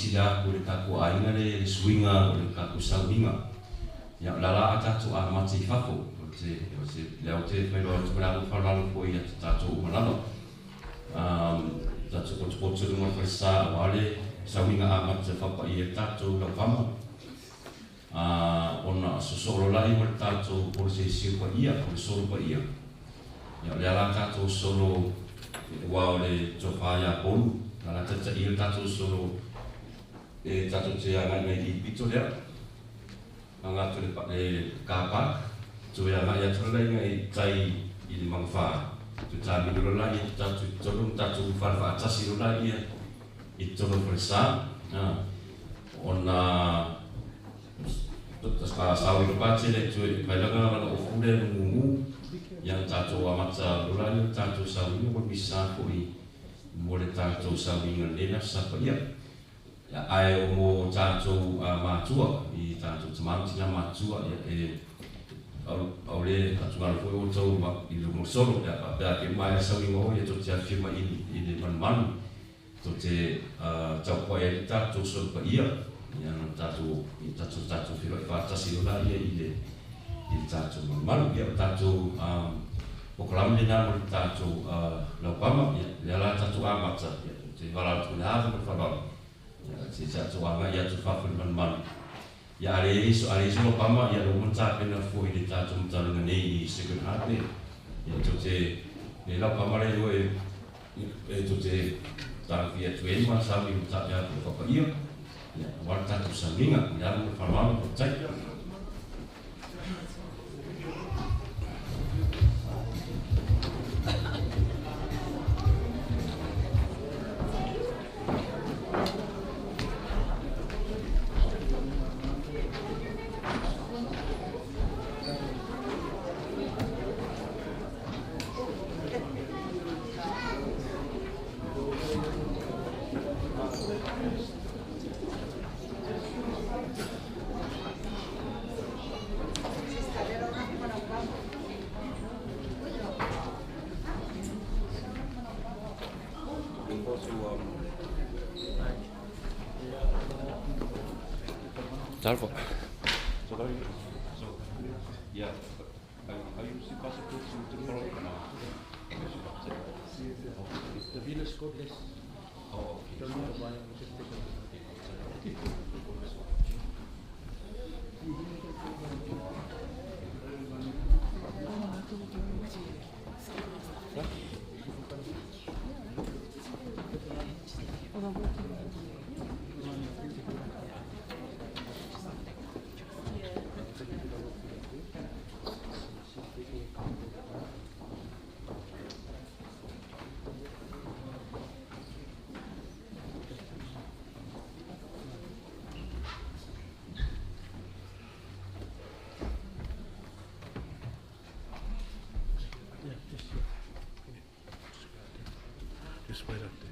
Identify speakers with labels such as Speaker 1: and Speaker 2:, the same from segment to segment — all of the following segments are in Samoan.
Speaker 1: faasilasila atu i le tatou aiga le suiga o le tatou sauiga. Ia, o le a la a tatou amata i fafo, o te, o te, lea ou te failoa atu ma le ava faaaloalo foi ia te tatou uma lava. Tatou potopoto i luga o le falesa aua le sauiga amata e faapaia ai le tatou laupama. Ona sosoo lolai ma le tatou polosesiu paia, o le solo paia. Ia, o lea la tatou solo, aua o le tofa ia Polu, na la taitaia le tatou solo e tatou te agai mai i pito lea. Aga atu le car park, toe agai atu lala i tai i le Magafa, toe tamilo lala ia tatou i totonu ma tatou fale faatasi lala ia i totonu o falesa. Ona saui lopa tele toe pailaga lana ofu lea mumu, ia na tatou amata lola ia tatou sauiga mo misa foi mo le tatou sauiga le la sapa ia. Ae o mo tatou matua i tatou tama ma tina matua ia e au le atugalo foi o tau i luga solo ia pe a ke mai sauiga o ia to te afio mai i le manumanu to te tau po e tatou solo pa ia ia na tatou i tatou tatou filo i faatasi lola ia i le tatou manumanu ia o tatou pokalame lena mo le tatou laupama ia lea la tatou amata ia te vala atu le ava ma le faaaloalo ia te tatou agai atu fafo i le manumanu. Ia ale iso ale iso laupama ia lo mata pena foi le tatou matalaga nei i Sacred Heart ia to te le laupama le oe e to te tafia atu e ma saui ma ta ia ko paia ia wa tatou sauiga ia mo faaaloalo ko tai. Talofa. So, yeah, are you possible to follow? No.
Speaker 2: The village got less.
Speaker 1: Oh, okay.
Speaker 2: Don't know why. We just take a Yeah, just here.
Speaker 3: Just wait up there.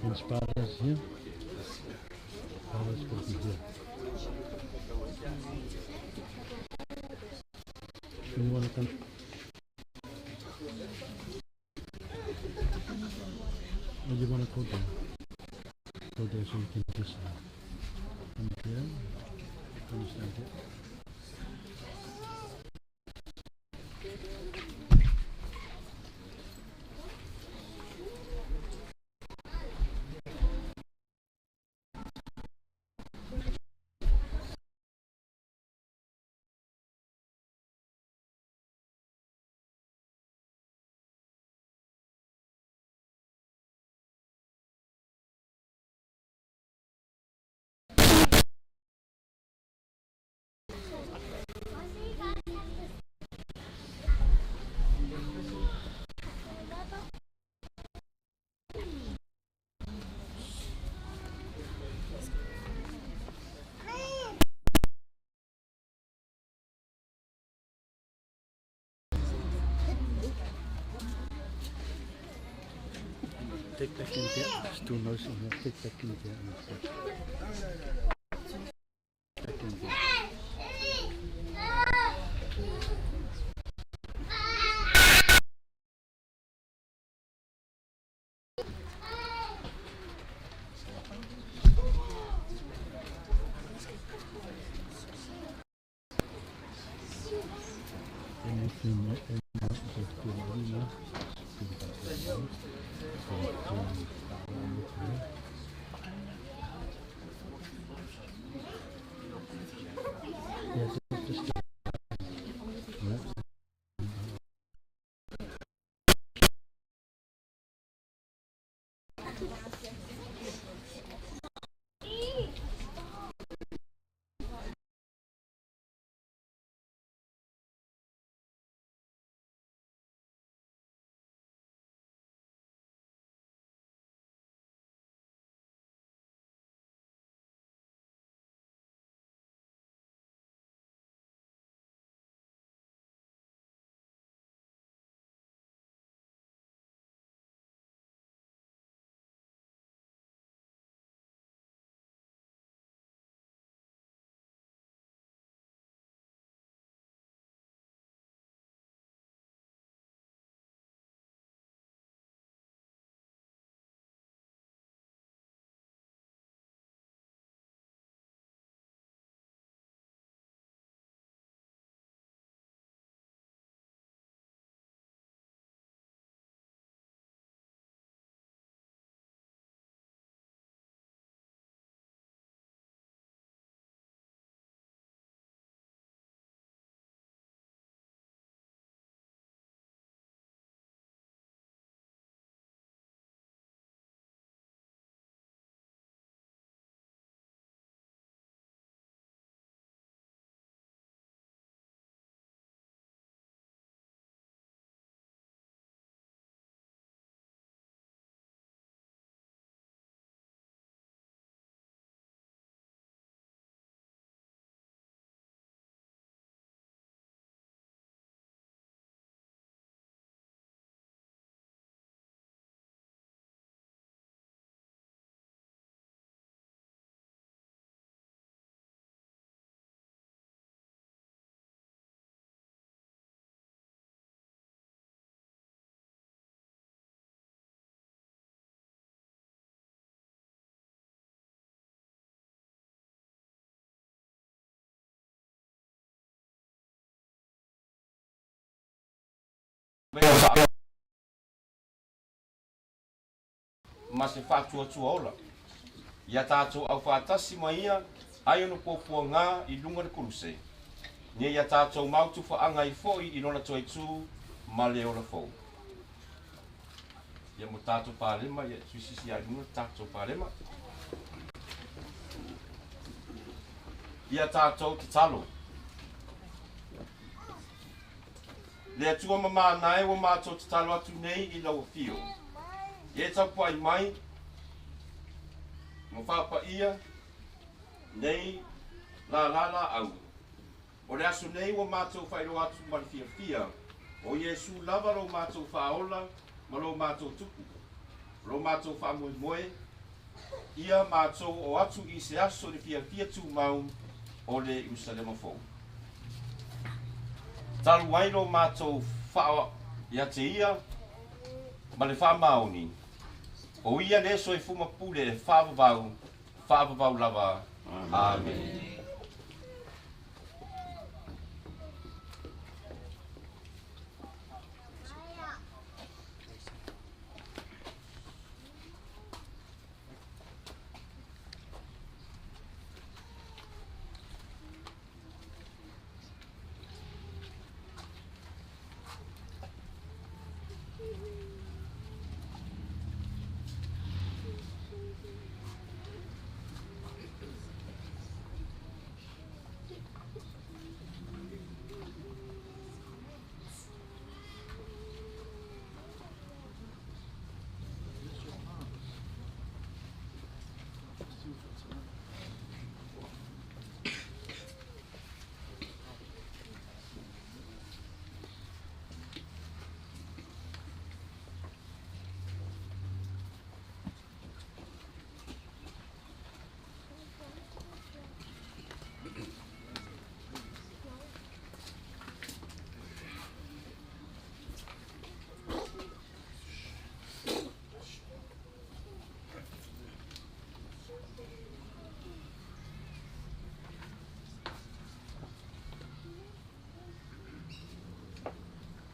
Speaker 3: And Sparta's here. Sparta's will be here. Do you want to come? Oh, you want to go there? Go there so you can just come here. Come stand here. Take back in there. It's too noisy here. Take back in there. Back in there. Anything, Yeah, just yeah.
Speaker 1: Ma se faatuatua ola. Ia tatou aufaatasi ma ia ai ona puapuagā i luga le koluse. Ne ia tatou mautu faaga ai foʻi i lona toetū ma le ola fou. Ia mo tatou palema ia tuisisi ai luga tatou palema. Ia tatou tatalo. Le Atua mamānae ua matou tatalo atu nei i lau afio. Ia e tapuai mai ma faapaia nei la la la au. O le aso nei ua matou faailoa atu ma le fiafia. O Iesu lava lo matou faaola ma lo matou tupu. Lo matou faamoemoe ia matou o atu i se aso le fiafia tumau o le Ierusalema fou. Talu ai lo matou faa ia te ia ma le faamaoni. O ia le soifua ma pule i le faavavau, faavavau lava. Amene.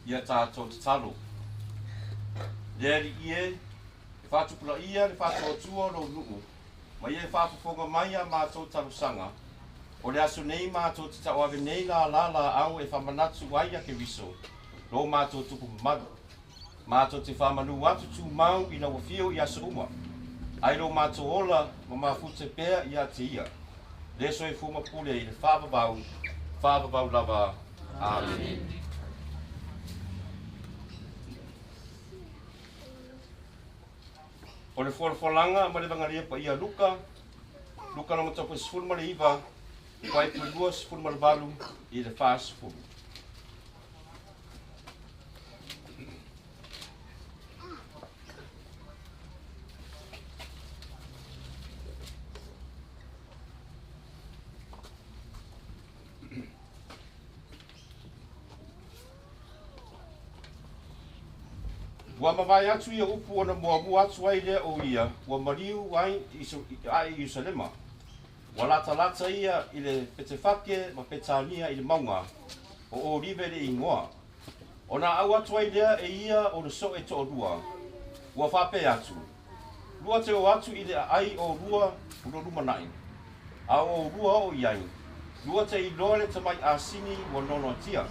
Speaker 1: Ia tatou tatalo. Le Alii e, e faatupulaia le faatuatua o lou nuu, ma ia e faafofoga mai a matou talosaga, o le aso nei matou te tauave nei lala laau e faamanatu ai ia Keriso, lo matou tupu mamalu. Matou te faamalu atu tumau i lau afio i aso uma, ai lo matou ola ma mafute pea ia te ia. Le soifua ma pule i le faavavau, faavavau lava. Amene. O le folafolaga ma le Evagalia Paia a Luka, Luka lona tapu 19, fuaiupu 28 i le 40. Ua mavae atu ia upu ona muamua atu ai lea o ia, ua maliu ai ae i Ierusalema. Ua latalata ia i le Petefake ma Petania i le mauga o Olive le igoa. Ona au atu ai lea e ia o le soo e toalua, ua faapea atu, Lua te o atu i le aai o lua o lo lumanai, a o lua o i ai, lua te iloa le tamai asini ua nonoatia.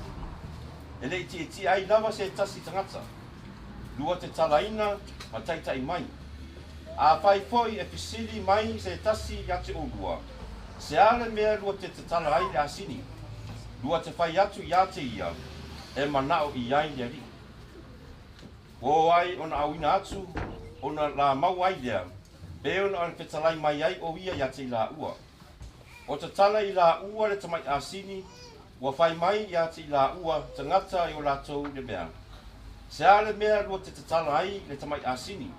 Speaker 1: E le i tietie ai lava se tasi tagata. Lua te talaina ma taitai mai. Afai foi e fesili mai se tasi ia te oulua, se a le mea lua te tatala ai le asini? Lua te fai atu ia te ia, e manao i ai le Alii. Ua o ai ona auina atu, ona la mau ai lea, pe ona ona fetalai mai ai o ia ia te i laua. O tatala i laua le tamai asini, ua fai mai ia te i laua tagata i o latou le mea. Se a le mea lua te tatala ai le tamai asini?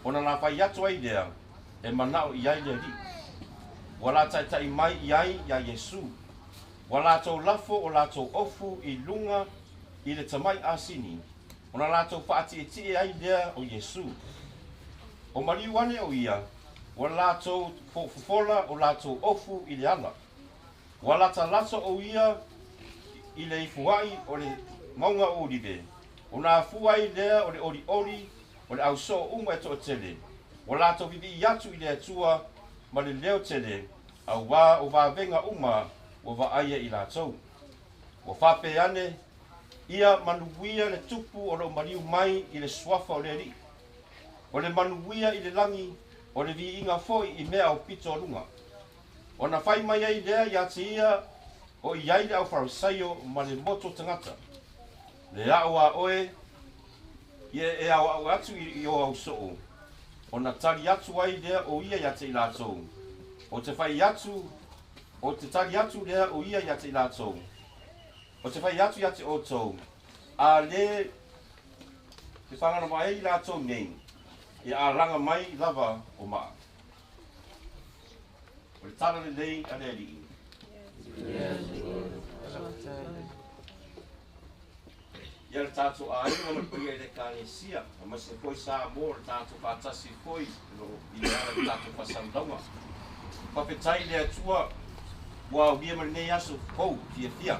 Speaker 1: Ona la fai atu ai lea, e manao i ai le Alii. Ua la taitai mai i ai iā Iesu. Ua latou lafo o latou ofu i luga i le tamai asini, ona latou faatietie ai lea o Iesu. O maliu ane o ia, ua latou fofola o latou ofu i le ala. Ua latalata o ia i le ifuai o le mauga o Olive, ona afua ai lea o le olioli o le ausoo uma e toatele, ua latou vivii atu i le Atua ma le leo tele, auā o vavega uma ua vaaia i latou. Ua faapea ane, ia manuia le tupu o loo maliu mai i le suafa o le Alii. O le manuia i le lagi, o le viiga foi i mea aupito o luga. Ona fai mai ai lea ia te ia o i ai le aufarisaio ma le moto tagata. Le ao a oe, ia e aoao atu i o ausoo, ona tali atu ai lea o ia ia te i latou. O te fai atu, o te tali atu lea o ia ia te i latou. O te fai atu ia te outou, a le te fagana ai i latou nei, e alaga mai lava o maa. O le tala lelei a le Alii.
Speaker 2: Yes, Lord.
Speaker 1: Ia le tatou aiga ma le paia i le Ekalesia, aemaise foi Samoa o le tatou faatasi foi i le ala i le tatou faasalalauga. Faafetai i le Atua ua aulia mai lenei aso fou fiafia.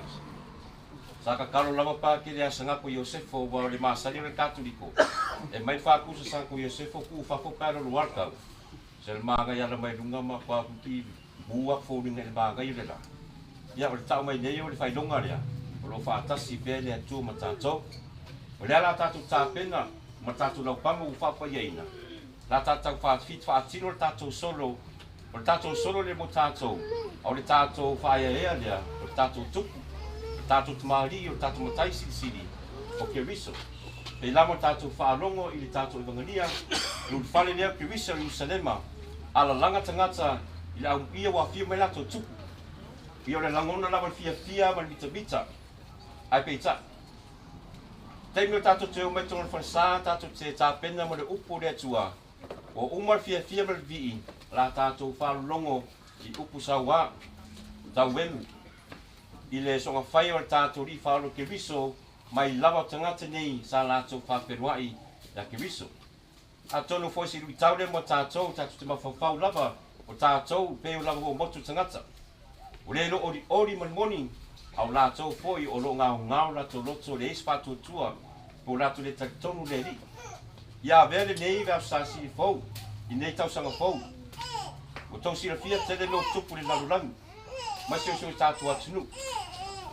Speaker 1: Sa tatalo lava Pakele ia Sagako Iosefo aua o le masani o le Katoliko e aumai le faatusa Sagako Iosefo tuu fafo pe a loloa le tau. Se le manaia ala mai luga ma toaputi mu atu foliga i le manaia o le la. Ia o le tau mai nei o le faailoga lea o lo o faatasi pea le Atua ma tatou. O le a la tatou tapena ma tatou laupaga ua faapaiaina, la tatou faatino le tatou solo, o le tatou solo lea mo tatou, a o le tatou faaeaea lea, o le tatou tupu, o le tatou tamalii, o le tatou matai silisili, o Keriso. Pei lava o tatou faalogo i le tatou Evangelia, le ulufale lea o Keriso i Ierusalema, alalaga tagata i le amuia ua afio mai latou tupu. Ia o le lagona lava o le fiafia ma le mitamita, ae peitai, taimi o tatou te omai totonu o le falesa, tatou te tapena mo le upu o le Atua, ua uma le fiafia ma le vivii, la tatou faalologo i upu sauā, tauemu, i le sogafaia o le tatou Alii Faaola Keriso, mai lava o tagata nei sa latou faafeloai ia Keriso. Atonu foi se luitau lea mo tatou, tatou te mafaufau lava o tatou pei o lava ua motu tagata. O lea e lo olioli ma le moni, a o latou foi o lo o gaogao latou loto leai se faatuatua po o latou le talitonu le Alii. Ia avea lenei veaosasili fou i lenei tausaga fou. Ua tou silafia tele mea o tupu i le lalolagi mai si o si o tatou atunuu.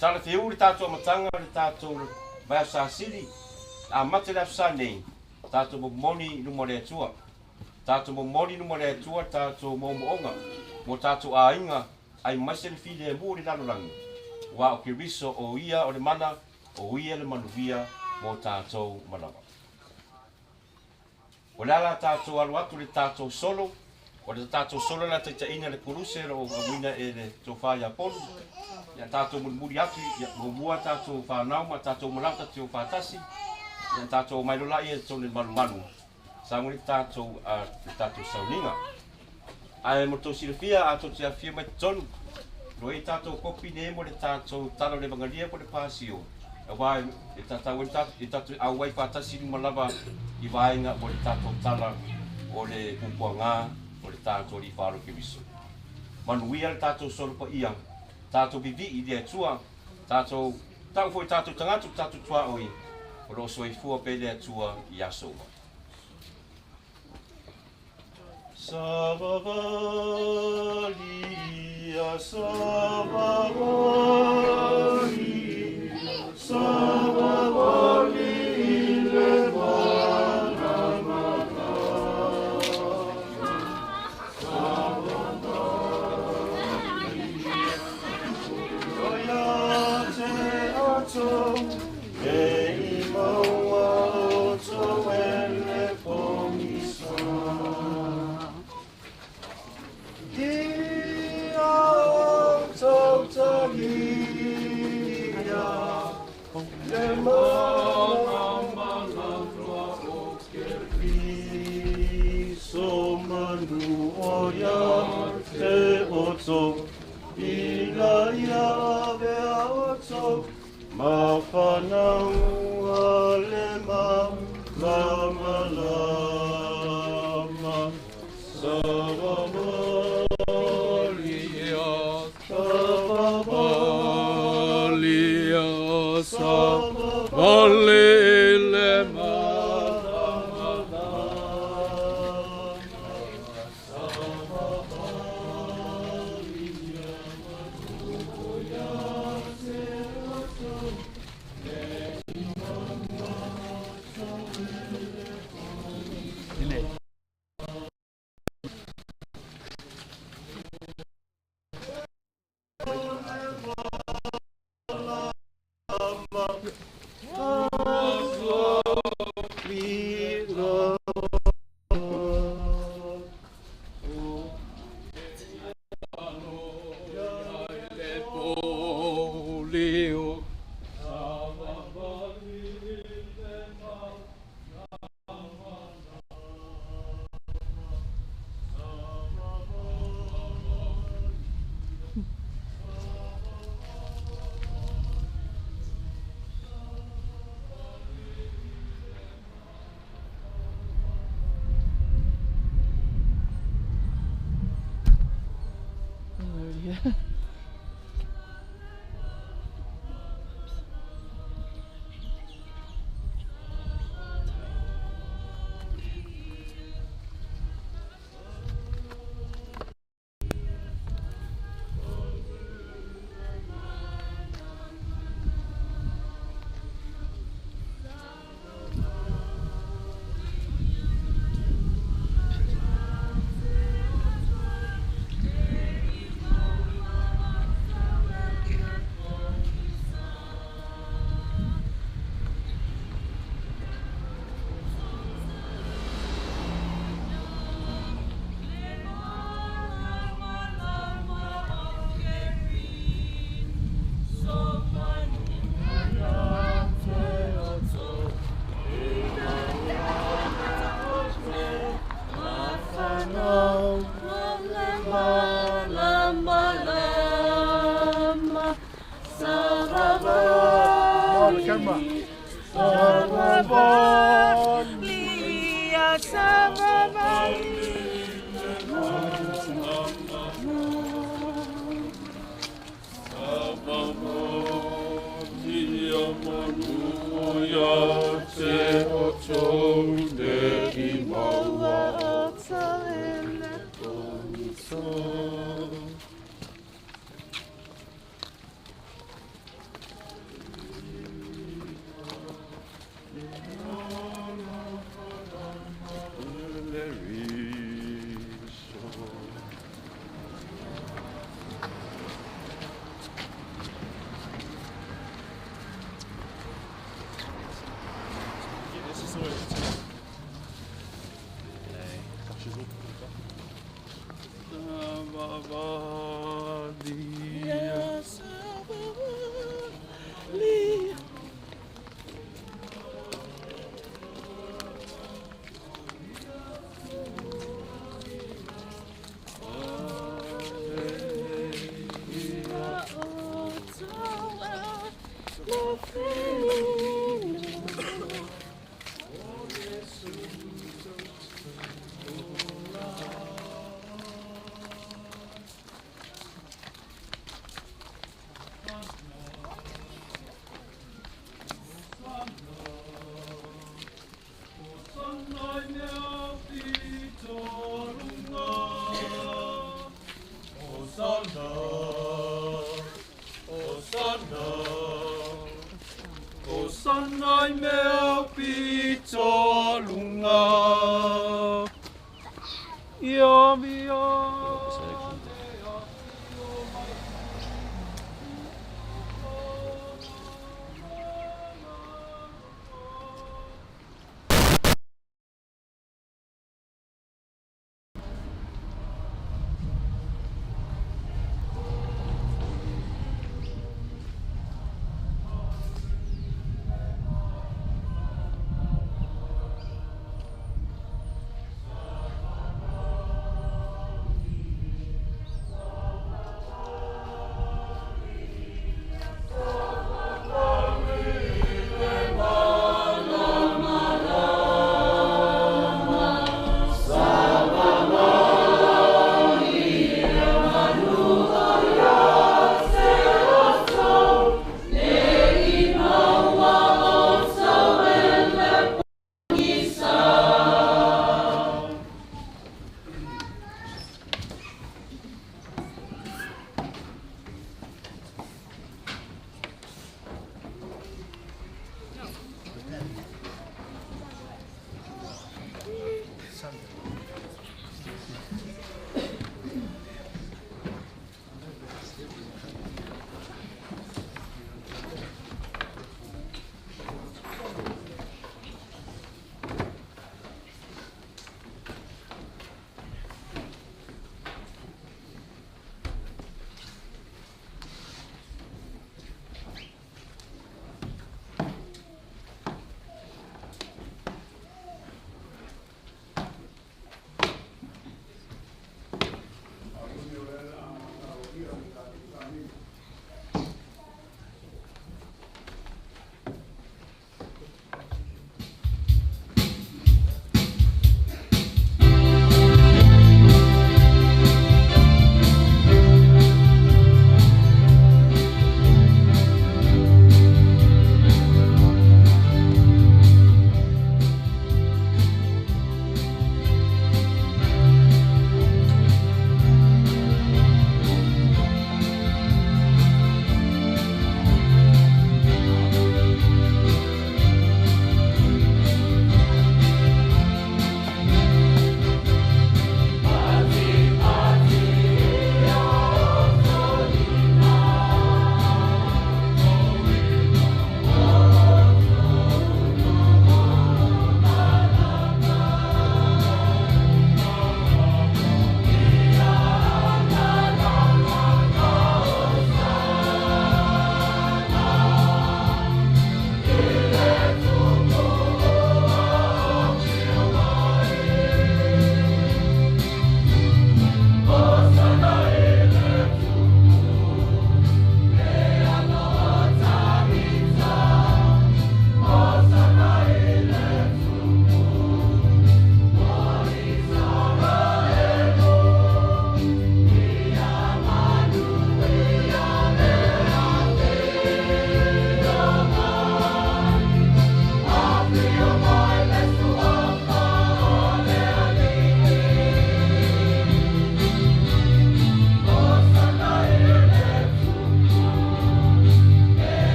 Speaker 1: Talafeuu le tatou amataga o le tatou vaeaosasili, amata i le aso sa nei, tatou momoli i luma o le Atua. Tatou momoli i luma o le Atua tatou moomooga mo tatou aiga aemaise le filemu o le lalolagi, aua o Keriso o Ia o le mana, o Ia le manuia mo tatou uma lava. O le a la tatou alo atu i le tatou solo, o le tatou solo le a taitaiina le Koluse o lo o auina e le Tofa ia Polu, ia tatou mulimuli atu, ia muamua tatou fanau ma tatou malata te o faatasi, ia tatou omai loa laia i totonu i le malumalu, sago le tatou, le tatou sauniga. Ae mo le tou silafia, a tou te afifio mai totonu, lo i ai tatou kopi nei mo le tatou Tala o le Evangelia po o le Pasio, aua e tatau ai e tatou auai faatasi i luma lava i vaega mo le tatou Tala o le Puapuaga o le tatou Alii Faaola Keriso. Manuia le tatou solo paia, tatou vivii i le Atua, tatou tau foi tatou tagata o tatou tuaoi, o lo o soifua pea le Atua i aso uma. Savavalia, savavalia, savavali le malamala. Savavalia, ia te outou, e i maua outou e le pogisa. Ia outou talia, le malamalama o Keriso manu o ia te outou, ina ia avea outou, ma fanau a le malamalama. Savavalia, savavalia, savavali le malamalama. Savavalia, ia te outou,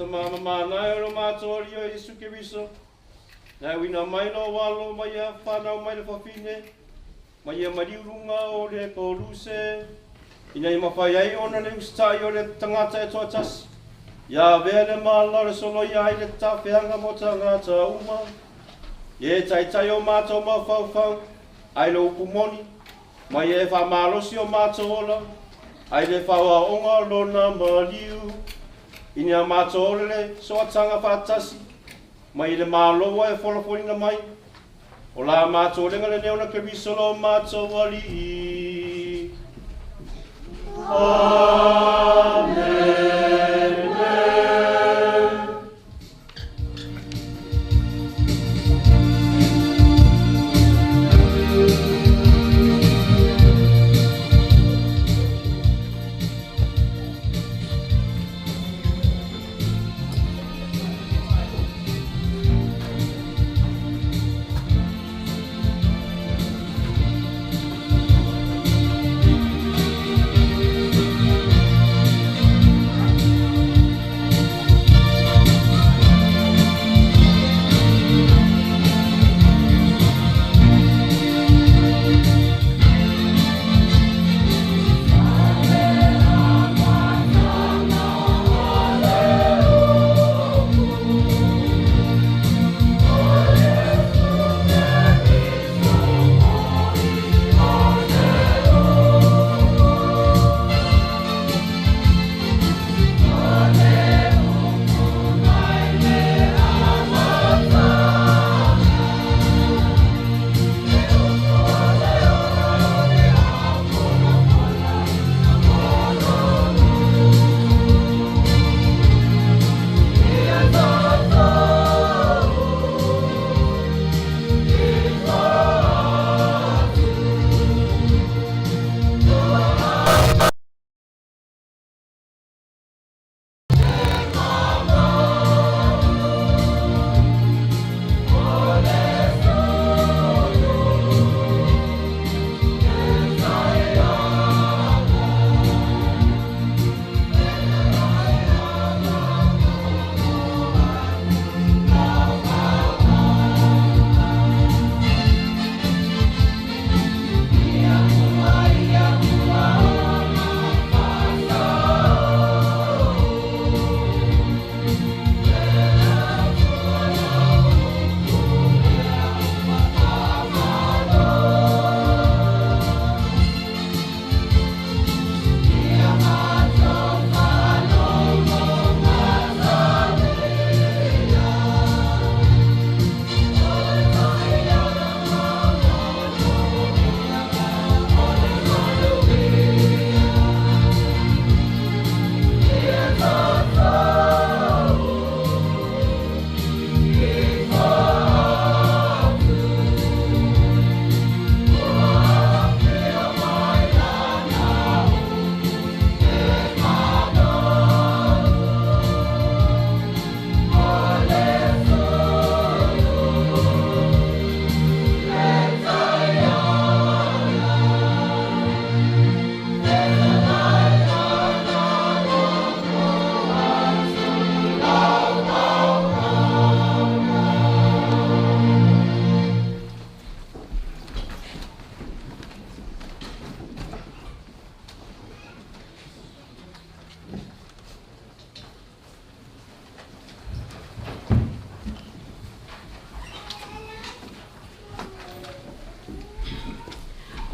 Speaker 4: tamama o lo matou alii o Iesu Keriso, na uina mai lo alo mai ia whanau mai le whawhine, mai ia mariurunga o le koluse, ina i mawhai ai ona le ustai o le tangata e toa tasi, ia vea le mala le solo ia ai le tawheanga mo tangata uma, ye taitai o mātou mawhauwhau, ai le upumoni, mai e whamalosi o mātou ola, ai le whauaonga lona maliu, ina mātou ole le soatanga whātasi, mai le māloa e folafolina mai, o la mātou lenga le neona Keriso lo mātou alii. Amen.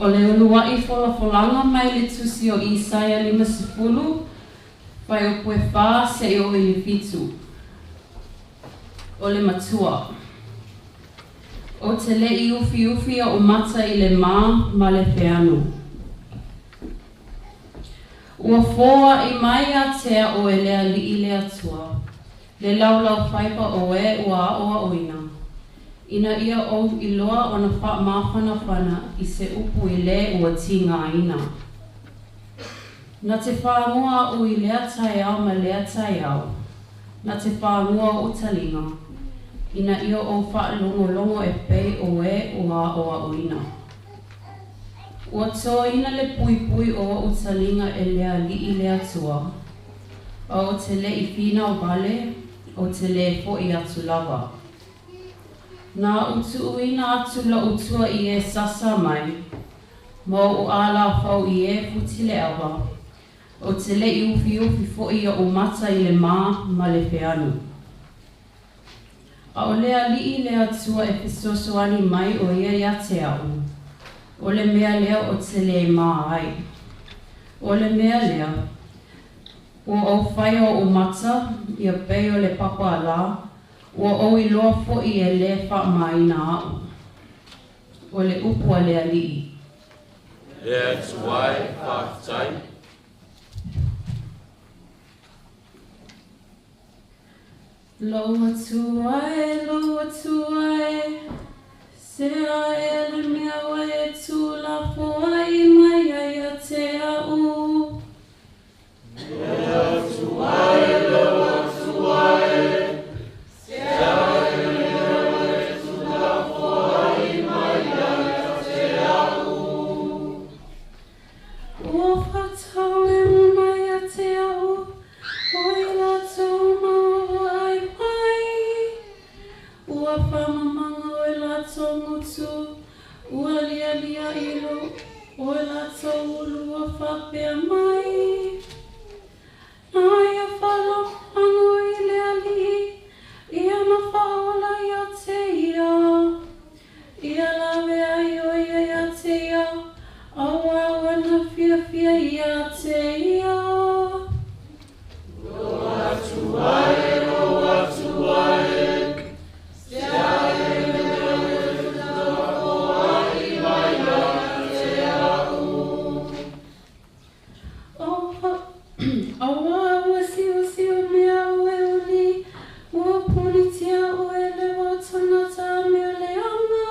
Speaker 5: O le uluai folafolanga mai le tusi o Isaia 50, fuaiupu e 4 seia oo i le 7. O le matua. Ou te le i ufiufi ou mata i le mā ma le feanu. Ua foai mai ia te oe le Alii le Atua, le laulaufaiva o e ua aoaoina, ina ia ou iloa ona faamafanafana i se upu i le ua tigaina. Na te fagoa aʻu i lea taeao ma lea taeao, na te fagoa oʻu taliga, ina ia ou faalogologo e pei o e ua aoaoina. Ua toaina le puipui o oʻu taliga e le Alii le Atua. A ou te leʻi finau wale, ou te lē foʻi atu lava. Na ou tuuina atu loʻu tua i e sasa mai, ma oʻu alafau i e futi le ava, ou te leʻi ufiufi foʻi oʻu mata i le mā ma le feanu. A ʻo le Alii le Atua e fesoasoani mai ʻo ia iā te aʻu, ʻo le mea lea ou te lē mā ai. ʻO le mea lea, ua ou faia oʻu mata, ia pei o le papaalā, ua ou iloa foʻi e lē faamāina aʻu. ʻO le upu a le Alii.
Speaker 1: Le Atua e, faafetai.
Speaker 5: Lou Atua e, lou Atua e, se a ea le mea ua e tuulafoai mai ai ia te aʻu?
Speaker 6: Le Atua e, lou Atua e, se a ea le mea ua e tuulafoai mai ai ia te aʻu?
Speaker 5: Ua faataulemu mai ia te aʻu o i latou uma vaavaai mai. Ua faamamaga o e latou gutu, ua lialiaʻi o e latou ulu ua faapea mai. Na ia faalagolago i le Alii, ia na faaola ia te ia. Ia lawe ai ʻo ia iā te ia, auā ua na fiafia iā te ia.
Speaker 6: Lou Atua e, lou Atua e, se a ea le mea ua e tuulafoai mai ai ia te aʻu?
Speaker 5: Auā ua siusiu mea aʻu e uli, ua punitia aʻu e le va o tagata a mea leaga.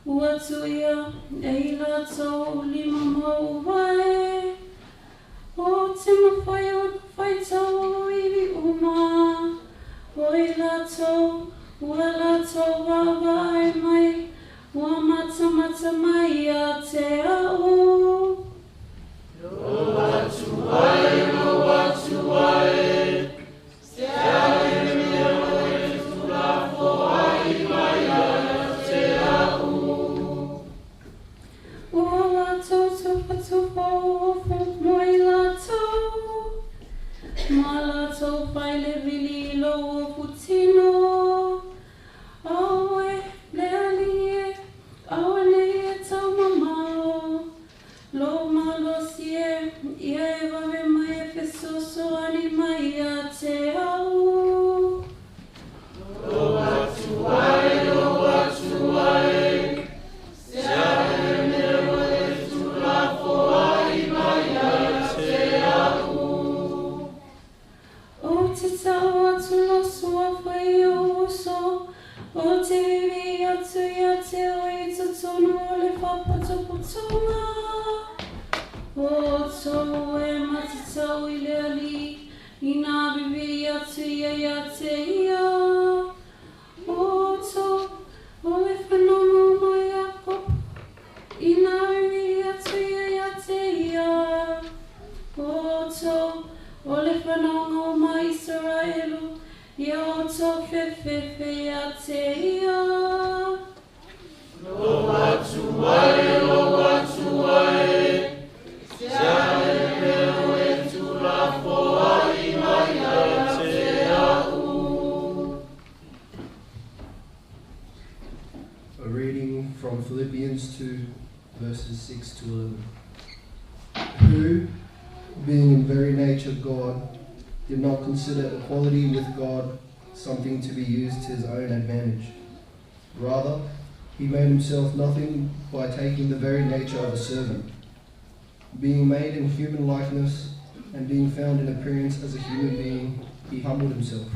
Speaker 5: Ua tuia e i latou oʻu lima ma oʻu wae. Ou te mafai ona faitau oʻu iwi uma. O i latou, ua latou vaavaai mai, ua matamata mai ia te aʻu.
Speaker 6: Lou Atua e, lou Atua e, se a ea le mea ua e tuulafoai mai ai ia te aʻu?
Speaker 5: Ua latou tufatufa oʻu ofu mo i latou, ma latou failewili i lou ofu tino. A ʻoe, le Alii e, ʻaʻole e taumamao. Lou malosi e, ia e wawe mai e fesoasoani mai ia te aʻu.
Speaker 6: Lou Atua e, lou Atua e, se a ea le mea ua e tuulafoai mai ai ia te aʻu?
Speaker 5: Ou te tau atu lou suafa i ou uso, ou te vivii atu ia te oe i totonu o le faapotopotoga. O outou e matatau i le Alii, inā vivii atu ia ia te ia. O outou, o le whanonga o Iakopo, inā vivii atu ia ia te ia. O outou, o le whanonga o ma Isaraelu, ia outou fefefe ia te ia.
Speaker 6: Lou Atua e, lou Atua e, se a ea le mea ua e tuulafoai mai ai ia te aʻu?
Speaker 7: A reading from Philippians 2, verses 6 to 11. Who, being in very nature God, did not consider equality with God something to be used to his own advantage. Rather, he made himself nothing by taking the very nature of a servant. Being made in human likeness and being found in appearance as a human being, he humbled himself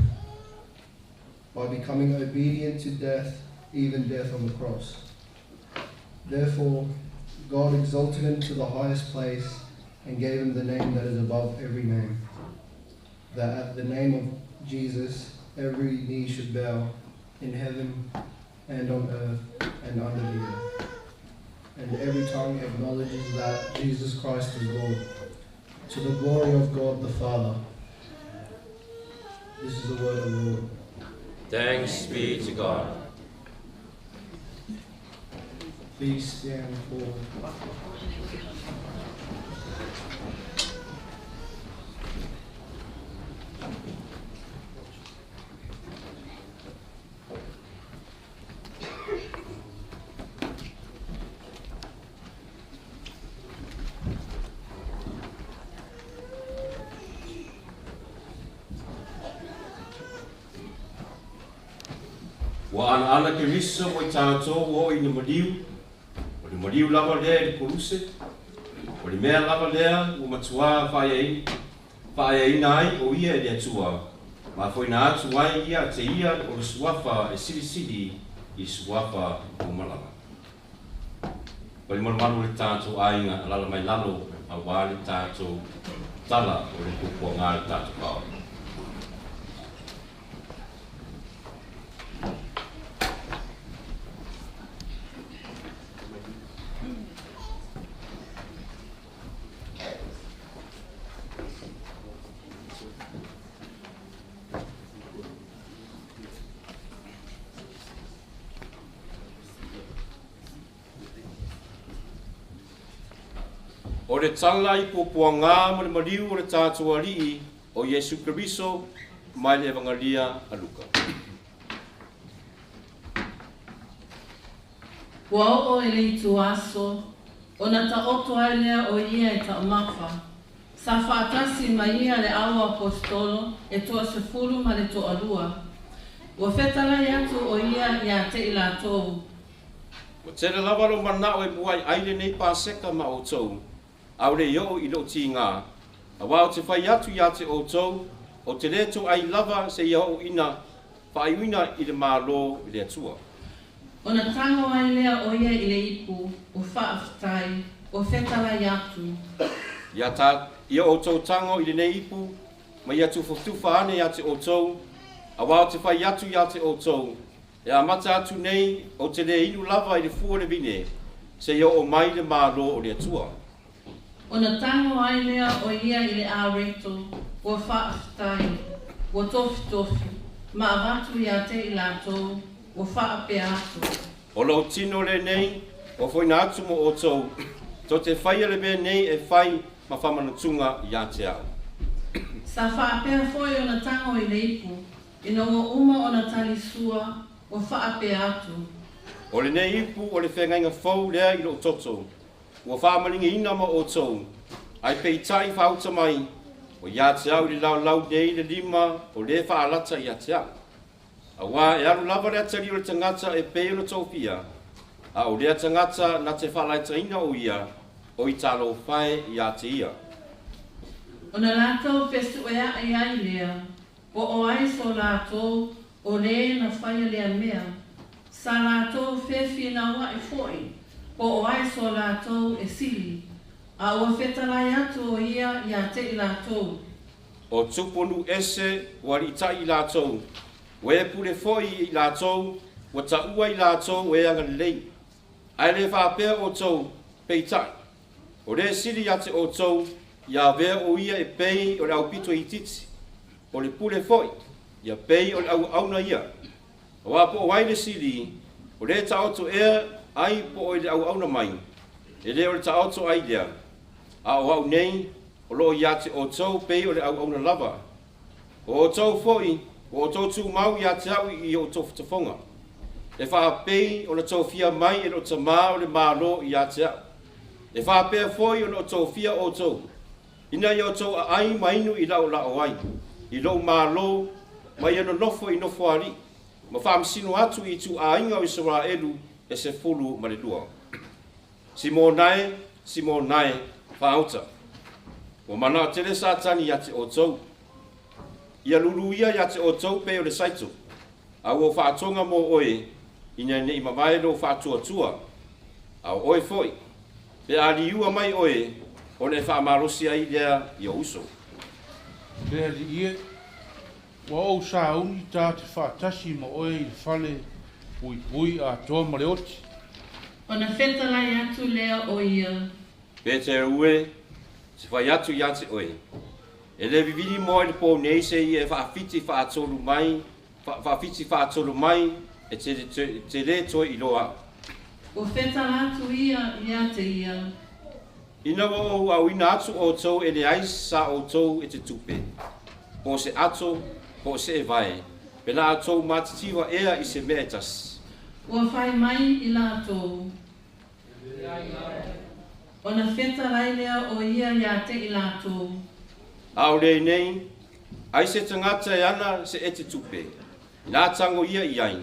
Speaker 7: by becoming obedient to death, even death on the cross. Therefore, God exalted him to the highest place and gave him the name that is above every name, that at the name of Jesus every knee should bow in heaven and on earth and under the earth, and every tongue acknowledges that Jesus Christ is Lord, to the glory of God the Father. This is the word of the Lord.
Speaker 1: Thanks be to God.
Speaker 7: Please stand for
Speaker 4: Ua anaana Keriso mo i tātou o i le maliu, o le maliu lava lea i le koluse, o le mea lava lea ua matuā faaeaina ai o ia e le Atua, ma afoina atu ai ia te ia o le suafa e silisili i suafa o malaga. O le malumalu le tātou aiga alala mai lalo auā le tātou tala o le puapuaga le tātou kao. O le tala i puapuaga ma le maliu o le tātou Alii o Iesu Keriso mai le Evangalia a Luka.
Speaker 5: Ua oo i le ituaso, ona taoto ai lea o ia e taumafa. Sa faatasi ma ia le au aposetolo e toasefulu ma le toalua. Ua fetalai atu o ia ia te i latou.
Speaker 4: Ua tele lava lou manao e muai ai lenei Paseka ma outou, a ua le i oo i lou tiga, auā ou te fai atu ia te outou, ou te le toe ai lava seia oo ina faaiuina i le Malo o le Atua.
Speaker 5: Ona tago ai lea o ia i le ipu, ua faafetai, ua fetalai atu.
Speaker 4: Ia ta, ia outou tago i lenei ipu, ma ia tufatufa ane ia te outou, auā ou te fai atu ia te outou, E amata atu nei, ou te le inu lava i le fua o le vine, seia oo mai le Malo o le Atua.
Speaker 5: Ona tago ai lea o ia i le areto, ua faafetai, ua tofitofi, ma avatu ia te i latou, ua faapea atu.
Speaker 4: O lou tino lenei, ua foina atu mo outou, tou te faia le mea nei e fai ma faamanatuga ia te au.
Speaker 5: Sa faapea foi ona tago i le ipu, Ina ua uma ona tali sua, ua faapea atu.
Speaker 4: O lenei ipu o le feagaiga fou lea i lou toto, ua faamaligiina mo outou, ae peitai faauta mai, o ia te au i le laolau nei le lima o le faalata ia te au. Auā e alu lava le atalii o le tagata e pei ona tofia, a o lea tagata na te faalaitaina o ia, o i talofa e ia te ia.
Speaker 5: Ona latou fesueaʻi ai lea, Po o ai so latou o lē na faia lea mea, sa latou fefinauaʻi foi, po o ai so latou e sili, a ua fetalai atu o ia ia te i latou.
Speaker 4: O tupu nuu ese ua aliitai i latou, ua e pule foi i latou, ua taua i latou o e agalelei. Ae le faapea outou, peitai, o le sili ia te outou, ia avea o ia e pei o le aupito itiiti, o le pule foi, ia pei o le auauna ia. Auā po o ai le sili, o le taoto ea ai po o i le auauna mai, e le o le taoto ai lea, a o au nei, o lo o ia te outou pei o le auauna lava. O outou foi, ua outou tumau ia te au i ou tofotofoga, e faapei ona tofia mai e lou Tamā o le Malo ia te au. E faapea foi ona ou tofia outou, ina ia outou aai ma inu i laolao ai, i lou Malo, ma ia nonofo i nofoalii, ma faamasino atu i ituaiga o Isaraelu e 12. Simona e, Simona e, faauta, ua manao tele Satani ia te outou, ia lulu ia ia te outou pei o le saito, a ua ou faatoga mo oe, ina ne i mavae lou faatuatua, a o oe foi, pe a liua mai oe, ona e faamalosi ai lea i ou uso.
Speaker 8: Le Alii e, ua ou sauni ta te faatasi ma oe i le fale puipui atoa ma le oti.
Speaker 5: Ona fetalai atu lea o ia.
Speaker 4: Peteru e, te fai atu ia te oe. E le vivili moa i le pō nei seia e faafiti faatolu mai, faafiti faatolu mai, e te lē toe iloa a'u.
Speaker 9: Ua fetala atu ia iā te ia.
Speaker 4: Ina ua ou aoina atu outou e leai sa outou e te tupe, po o se ato, po o se evae, pe la outou matitiva ea i se mea e tasi.
Speaker 9: Ua fai mai i latou. Ona fetalai lea o ia iā te i latou.
Speaker 4: A o lenei, ai se tagata e ana se ete tupe, inā tago ia i ai,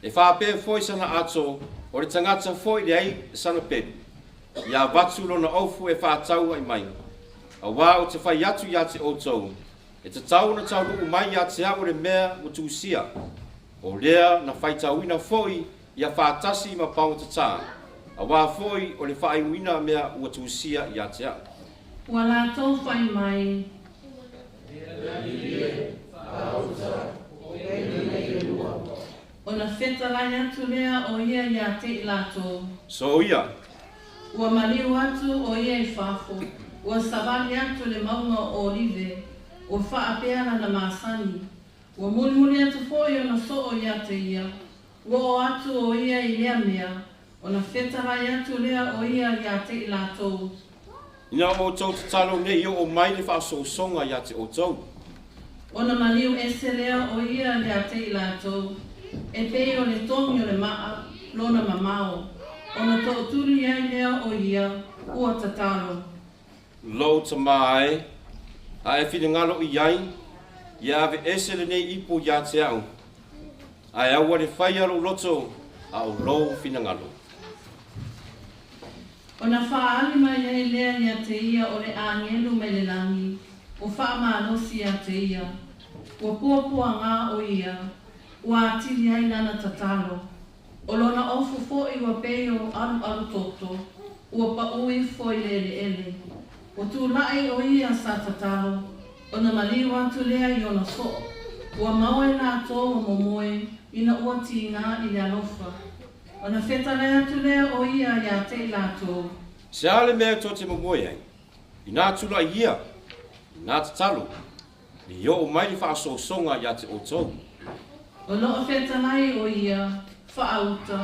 Speaker 4: e faapea foi sana ato, o le tagata foi leai sana pelu, ia avatu lona ofu e faatau ai mai. Auā ou te fai atu iā te outou, e tatau ona taunuu mai iā te a'u le mea ua tusia, o lea na faitauina foi ia faatasi ma paogatatā, auā foi o le faaiuina mea ua tusia iā te a'u.
Speaker 9: Ua latou fai mai. Ona fetalai atu lea o ia iā te i latou.
Speaker 4: Soia!
Speaker 9: Ua maliu atu o ia i fafo, ua savali atu i le mauga o Olive, ua faapea lana masani. Ua mulimuli atu foi ona soo iā te ia, ua oo atu o ia i lea mea, ona fetalai atu lea o ia iā te i latou.
Speaker 4: Ina outou tatalo ne i oo mai le faaosoosoga iā te outou.
Speaker 9: Ona maliu ese lea o ia iā te i latou, e pei o le togi o le maa lona mamao, ona tootuli ai lea o ia, ua tatalo.
Speaker 4: Lou tamā e, a e finagalo i ai, ia aveese lenei ipu iā te a'u, ae aua le faia lou loto, a o lou finagalo.
Speaker 9: Ona faaali mai ai lea iā te ia o le agelu mai le lagi, ua faamalosi iā te ia. Ua puapuagā o ia, ua atili ai lana tatalo. O lona ofu foi ua pei o alualu toto, ua paū ifo i le eleele. Ua tulaʻi o ia sa tatalo, ona maliu atu lea i ona soo, ua maua e latou o momoe ina ua tigā i le alofa. Ona fetalai atu lea o ia iā te i latou.
Speaker 4: Se a le mea tou te momoe ai? Inā tulaʻi ia, inā tatalo, ne i oo mai le faaosoosoga iā te outou.
Speaker 9: O loo fetalai o ia, faauta,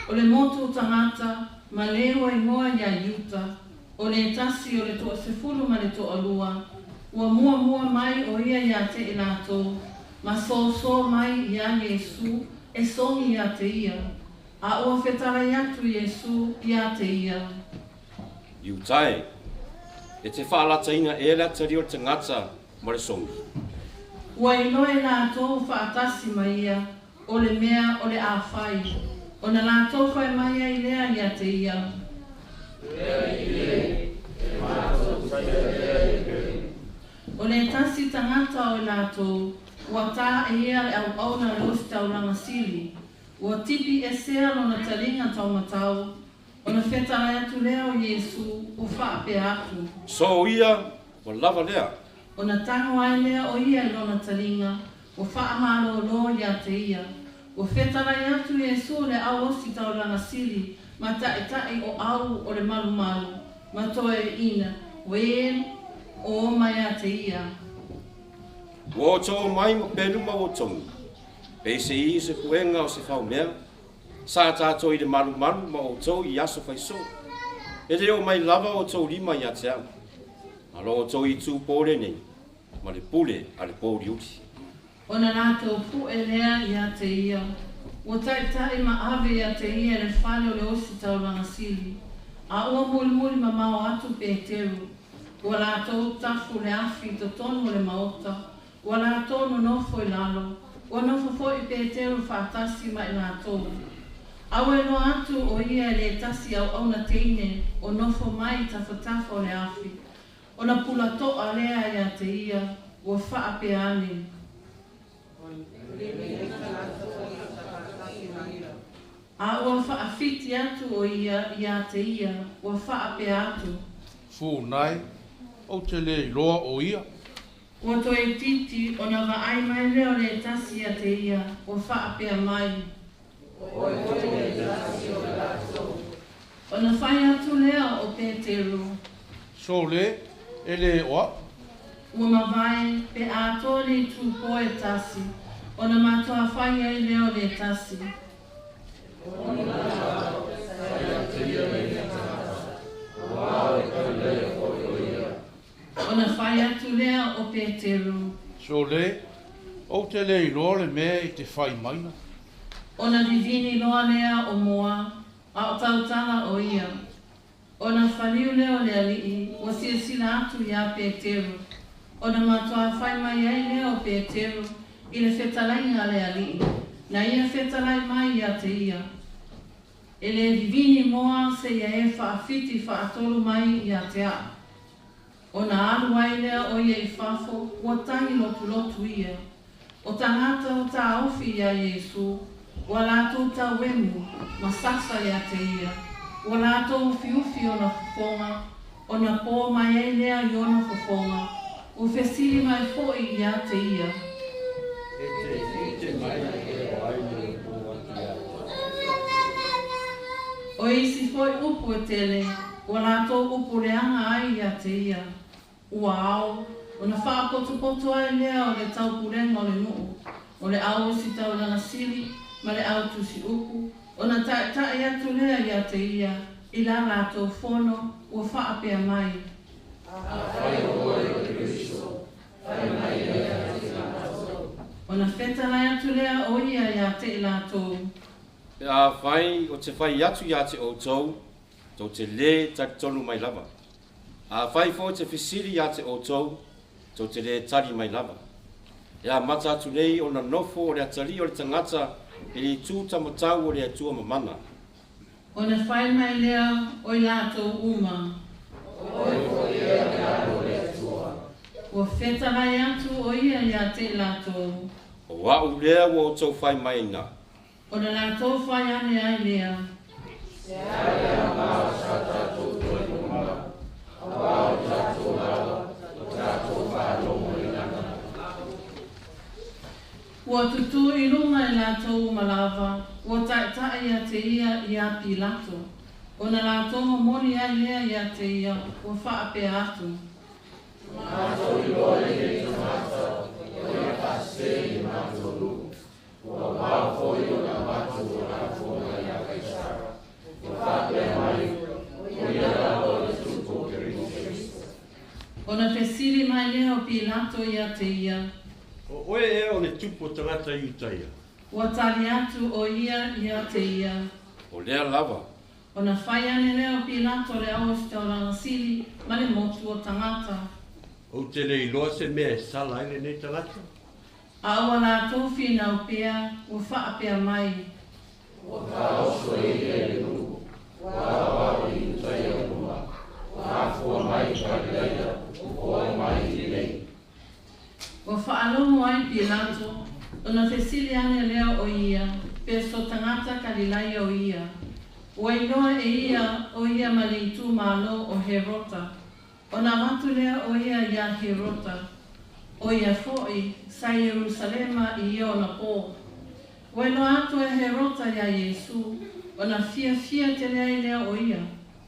Speaker 9: o le motu o tagata, ma le ua igoa iā Iuta, o le tasi o le toasefulu ma le toalua, ua muamua mai o ia iā te i latou, ma soso mai iā Iesu e sogi iā te ia, a ua fetalai atu Iesu iā te ia.
Speaker 4: Iuta e, e te faalataina ea le atalii o le tagata ma le sogi?
Speaker 9: Ua iloa e latou faatasi ma ia, o le mea o le a fai, ona latou fai mai ai lea iā te ia. O le tasi tagata o i latou, ua tā e ia le auauna a le Ositaulaga Sili, ua tipi esea lona taliga taumatau, ona fetalai atu lea o Iesu, ua faapea atu.
Speaker 4: Soia, ua lava lea.
Speaker 9: Ona tago ai lea o ia i lona taliga, ua faamalōlō iā te ia. Ua fetalai atu Iesu le au Ositaulaga Sili ma taʻitaʻi o au o le malumalu, ma toeaiina, wen o mai iā te ia.
Speaker 4: Ua outou omai ma pelu ma ua togi, peiseī se puega o se faumea, sa tatou i le malumalu ma outou i aso faisoo. E le oo mai lava outou lima iā te a'u, a lo outou itu pō lenei ma le pule a le pouliuli.
Speaker 9: Ona latou pue lea iā te ia, ua taʻitaʻi ma ave iā te ia i le fale o le Ositaulaga Sili, a ua mulimuli mamao atu Peteru. Ua latou tafu le afi i totonu o le maota, ua latou nonofo i lalo, ua nofo foi Peteru faatasi ma i latou. A ua iloa atu o ia e le tasi auauna teine o nofo mai i tafatafa o le afi, ona pulatoa lea iā te ia, ua faapea ane. A ua faafiti atu o ia iā te ia, ua faapea atu.
Speaker 8: Funai, ou te lē iloa o ia.
Speaker 9: Ua toe itiiti ona vaai mai lea o le tasi ia te ia, ua faapea mai. Ona fai atu lea o Peteru.
Speaker 8: Sole, e lē o a'u.
Speaker 9: Ua mavae pe atoa le itupo e tasi, ona matoa fai ai lea o le tasi. Ona fai atu lea o Peteru.
Speaker 8: Sole, ou te le iloa le mea e te fai maina.
Speaker 9: Ona vivini loa lea o moa, a o tautala o ia. Ona faliu lea o le alii, ua silasila atu iā Peteru. Ona matoa fai mai ai lea o Peteru i le fetalaiga a le alii, na ia fetalai mai ia te ia. E le vivini moa seia e faafiti faatolu mai ia te a'u. Ona alu ai lea o ia i fafo, ua tagi lotulotu ia. O tagata o taofi iā Iesu, ua latou tauemu ma sasa ia te ia, ua latou ufiufi ona fofoga, ona po mai ai lea i ona fofoga, ua fesili mai foi ia te ia.
Speaker 4: E te ite mai e o ai le po atu ia te.
Speaker 9: O isi foi upu e tele, ua latou upu leaga ai ia te ia. Ua ao, ona faapotopoto ai lea o le taupulega o le nuu, o le au ositaulaga sili ma le au tusiupu, ona taetae atu lea ia te ia i la latou fono, ua faapea mai.
Speaker 6: Afai o oe o le Keriso, fai mai ia te i latou.
Speaker 9: Ona fetalai atu lea o ia ia te i latou.
Speaker 4: Pe afai ou te fai atu ia te outou, tou te lē talitonu mai lava. Afai foi ou te fesili ia te outou, tou te lē tali mai lava. E amata atu nei ona nofo le atalii o le tagata i le itu tamatau o le Atua Mamana.
Speaker 9: Ona fai mai lea o i latou uma.
Speaker 6: O oe foi ea o le Alo o le Atua.
Speaker 9: Ua fetalai atu o ia ia te i latou.
Speaker 4: O a'u lea ua outou fai maiina.
Speaker 9: Ona latou fai ane ai lea.
Speaker 6: Se a le aoga o sa tatou toe numala, auā o tatou lava o tatou faalogo i lana.
Speaker 9: Ua tutū i luga i latou uma lava, ua taetae ia te ia iā Pilato. Ona latou momoli ai lea ia te ia, ua faapea atu.
Speaker 6: Matou iloa lenei tagata, o ia faasese i le matou nuu, ua vavao foi ona avatu lafoga iā Kaisara, ua faapea mai, o ia lava o le Tupu o Keriso.
Speaker 9: Ona fesili mai lea o Pilato ia te ia.
Speaker 4: O oe ea o le Tupu o tagata Iutaia?
Speaker 9: Ua tali atu o ia ia te ia.
Speaker 4: O lea lava.
Speaker 9: Ona fai ane lea o Pilato le auositaulaga sili ma le motu o tagata.
Speaker 4: Ou te le iloa se mea e sala ai lenei tagata.
Speaker 9: A ua latou finau pea, ua faapea mai.
Speaker 6: Ua taoso e ia i le nuu, ua aoao i Iutaia uma, ua afua mai i Kalilaia, ua oo mai i inei.
Speaker 9: Ua faalogo ai Pilato, ona fesili ane lea o ia, pe so tagata Kalilaia o ia. Ua iloa e ia o ia ma le itumalo o Herota, ona avatu lea o ia iā Herota. O ia foi, sa Ierusalema i ia ona pō. Ua iloa atu e Herota iā Iesu, ona fiafia tele ai lea o ia,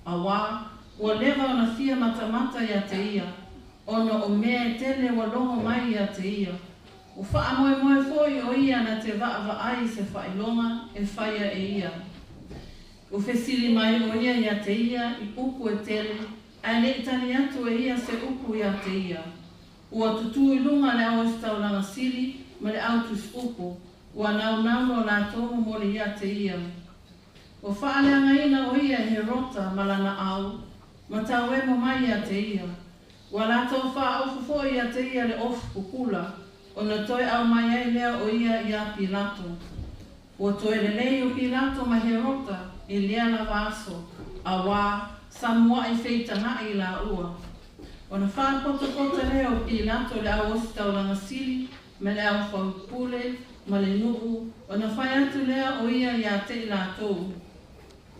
Speaker 9: auā, ua leva ona fia matamata ia te ia, ona o mea e tele ua logo mai ia te ia. Ua faamoemoe foi o ia na te vaavaai i se faailoga e faia e ia. Ua fesili mai o ia ia te ia i upu e tele, ae le i tali atu e ia se upu ia te ia. Ua tutū i luga le auositaulaga sili ma le au tusiupu, ua naunau lo latou momoli ia te ia. Ua faaleagaina o ia e Herota ma lana au, ma tauemo mai ia te ia. Ua latou faaofu foi ia te ia le ofu pupula, ona toe aumai ai lea o ia iā Pilato. Ua toe lelei o Pilato ma Herota i lea lava aso, auā, sa mua'i feitaga'i laua. Ona faapotapota lea o Pilato i le au ositaulaga sili ma le au faipule ma le nuu, ona fai atu lea o ia ia te i latou.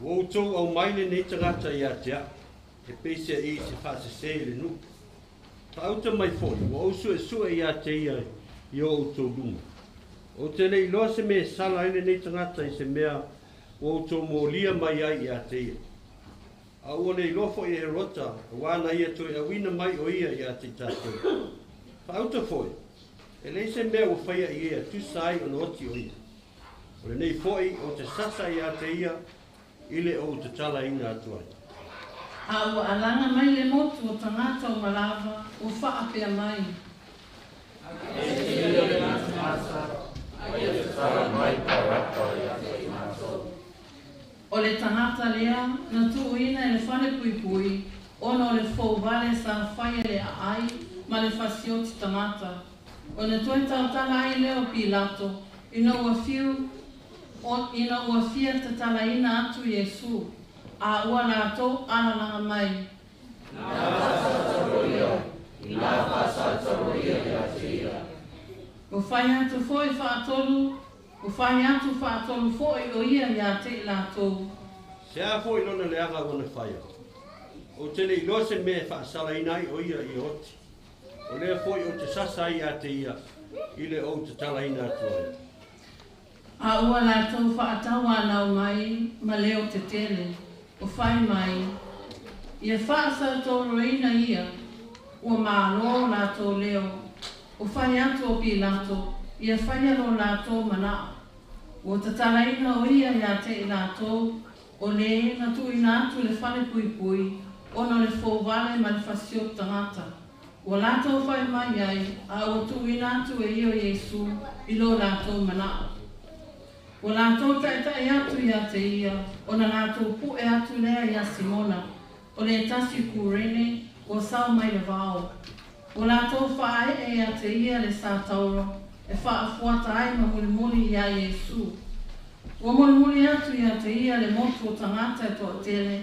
Speaker 4: Ua outou aumai lenei tagata ia te a'u, e peiseai i se faasese i le nuu. Faauta mai foi, ua ou suesue ia te ia i o outou luma. Ou te le iloa se mea e sala ai lenei tagata i se mea ua outou molia mai ai ia te ia. A ua le iloa foi e Herota, auā na ia toe auina mai o ia ia te i tatou. Faauta fo'i, e leai se mea ua faia i e tusa ai ona oti o ia. O lenei fo'i ou te sasa iā te ia i le ou tatalaina atu ai.
Speaker 9: A ua alaga mai le motu o tagata o malava ua faapea mai. O le tagata lea na tuuina e le falepuipui ona o le fouvale sa faia i le aai ma le fasioti tagata. Ona toe tautala ai lea o Pilato ina ua fiu ina ua fia tatalaina atu Iesu, a ua latou alalaga mai. Ua fai atu foi faatolu, ua fai atu faatolu foi o ia iā te i latou.
Speaker 4: Se a fo'i lona leaga ua na faia? Ou te le iloa se mea e faasalaina ai o ia ia oti. O lea fo'i ou te sasa ai iā te ia i le ou tatalaina atu ai.
Speaker 9: A ua latou faatauanau mai ma leo tetele, o fai mai, Ia faasatauraina ia. Ua malo latou leo. O fai atu o Pilato, Ia faia lo latou manao. Ua tatalaina o ia iā te i latou, o le na tuuina atu i le falepuipui ona o le fouvale ma le fasioti tagata. Ua latou fai mai ai, a ua tuuina atu e ia o Iesu i lo latou manao. Ua latou taʻitaʻi atu iā te ia, ona latou puʻe atu lea iā Simona, o le tasi o Kurene, ua sao mai le vao. Ua latou faaee iā te ia le satauro e faafuata ai ma mulimuli iā Iesu. Ua mulimuli atu iā te ia le motu o tagata e toatele,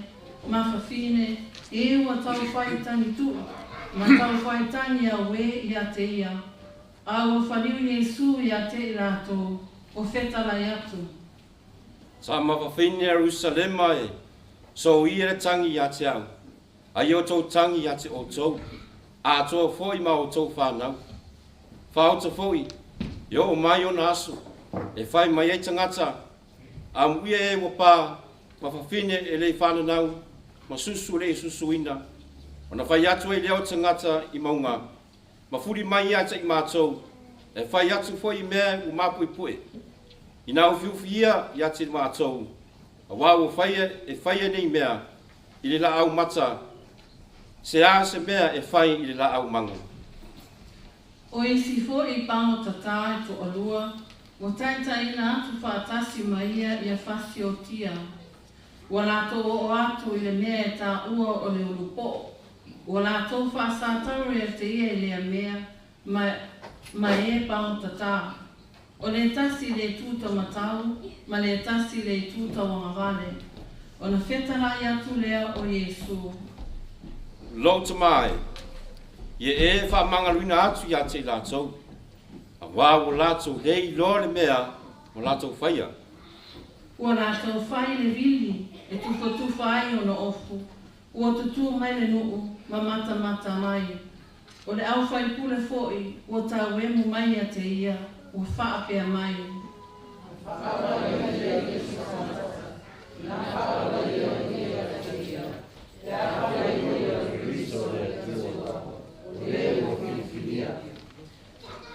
Speaker 9: ma fafine, e ua taufai tagi tuʻu, ma taufai tagi auē iā te ia. A ua faliu Iesu iā te i latou, ua fetalai atu.
Speaker 4: Sa mafafine a Ierusalema e, soia le tagi ia te au, a ia outou tagi ia te outou, atoa foi ma outou fanau. Faaoto foi, e oo mai ona aso, e fai mai ai tagata, Amuia e ua pa, ma fafine e le i fananau, ma susu e le i susuina, ona fai atu ai lea o tagata i mauga, ma fuli mai ia te i matou, e fai atu foi i mea ua mapuepue, ina ufiufi ia ia te matou, auā ua faia e faia nei mea i le laau mata, se a se mea e fai i le laau mago?
Speaker 9: O isi foi pagotatā e toalua, ua taitaina atu faatasi ma ia ia fasiotia. Ua latou oo atu i le mea e taua o le ulupoʻo. Ua latou faasatauro ia te ia i lea mea, ma, ma e pagotatā. O le tasi i le itu taumatau, ma le tasi i le itu tauagavale. Ona fetalai atu lea o Iesu.
Speaker 4: Lou tama e, ia e faamagaloina atu ia te i latou, auā ua latou le iloa le mea ua latou faia.
Speaker 9: Ua latou fai le vili e tufatufa ai ona ofu, ua tutū mai le nuu ma matamata mai. O le aufaipule foi ua tauemu mai ia te ia, ua faapea mai.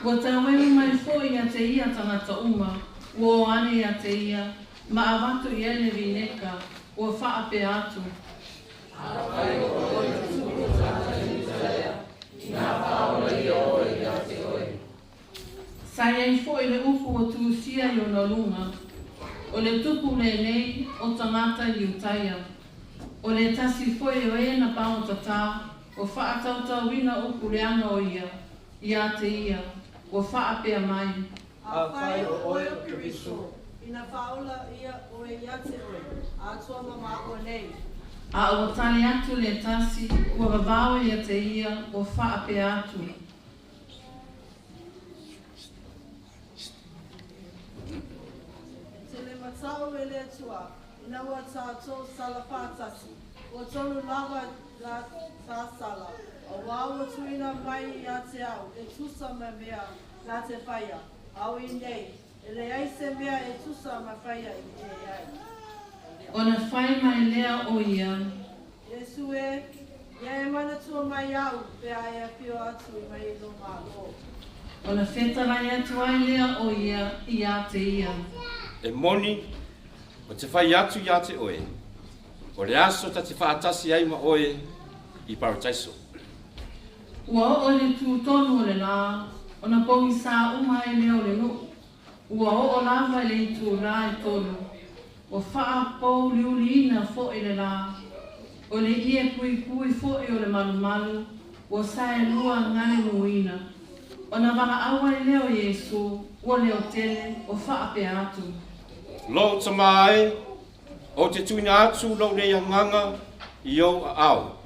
Speaker 9: Ua tauemu mai foi ia te ia tagata uma, ua o ane ia te ia, ma avatu i ai le vineka, ua faapea atu. Sa i ai foi le upu ua tusia i ona luga, O le Tupu lenei o tagata Iutaia. O le tasi foi o e na pagotatā, ua faatautauina upu leaga o ia, iā te ia, ua faapea mai.
Speaker 10: Afai o oe o Keriso, ina faaola ia oe ia te oe, atoa ma māua nei.
Speaker 9: A ua tali atu le tasi, ua vavao ia te ia, ua faapea atu.
Speaker 10: E tele matau e le Atua, ina ua tātou sala faatasi, ua tonu lava la tā sala, auā ua tuuina mai ia te au e tusa ma mea na te whaia, ao i nei, e leai se mea e tusa ma whaia i e ai.
Speaker 9: Ona fai mai lea o ia.
Speaker 10: Iesu e. Ia e manatua mai au pe a e afio atu i mai i lou Malo.
Speaker 9: Ona fetalai atu ai lea o ia iā te ia.
Speaker 4: E moni, ou te fai atu iā te oe, o le aso ta te faatasi ai ma oe i Parataiso.
Speaker 9: Ua oo i le tutonu o le lā, ona pogisā uma ai lea o le nuu. Ua oo lava i le itulā e 3, ua faapouliuliina foʻi le lā, o le ie puipui foʻi o le malumalu ua saelua galemuina. Ona valaau ai lea o Iesu ua leotele o faapea atu.
Speaker 4: Lou Tama e, ou te tuuina atu lou nei agaga i ou aao.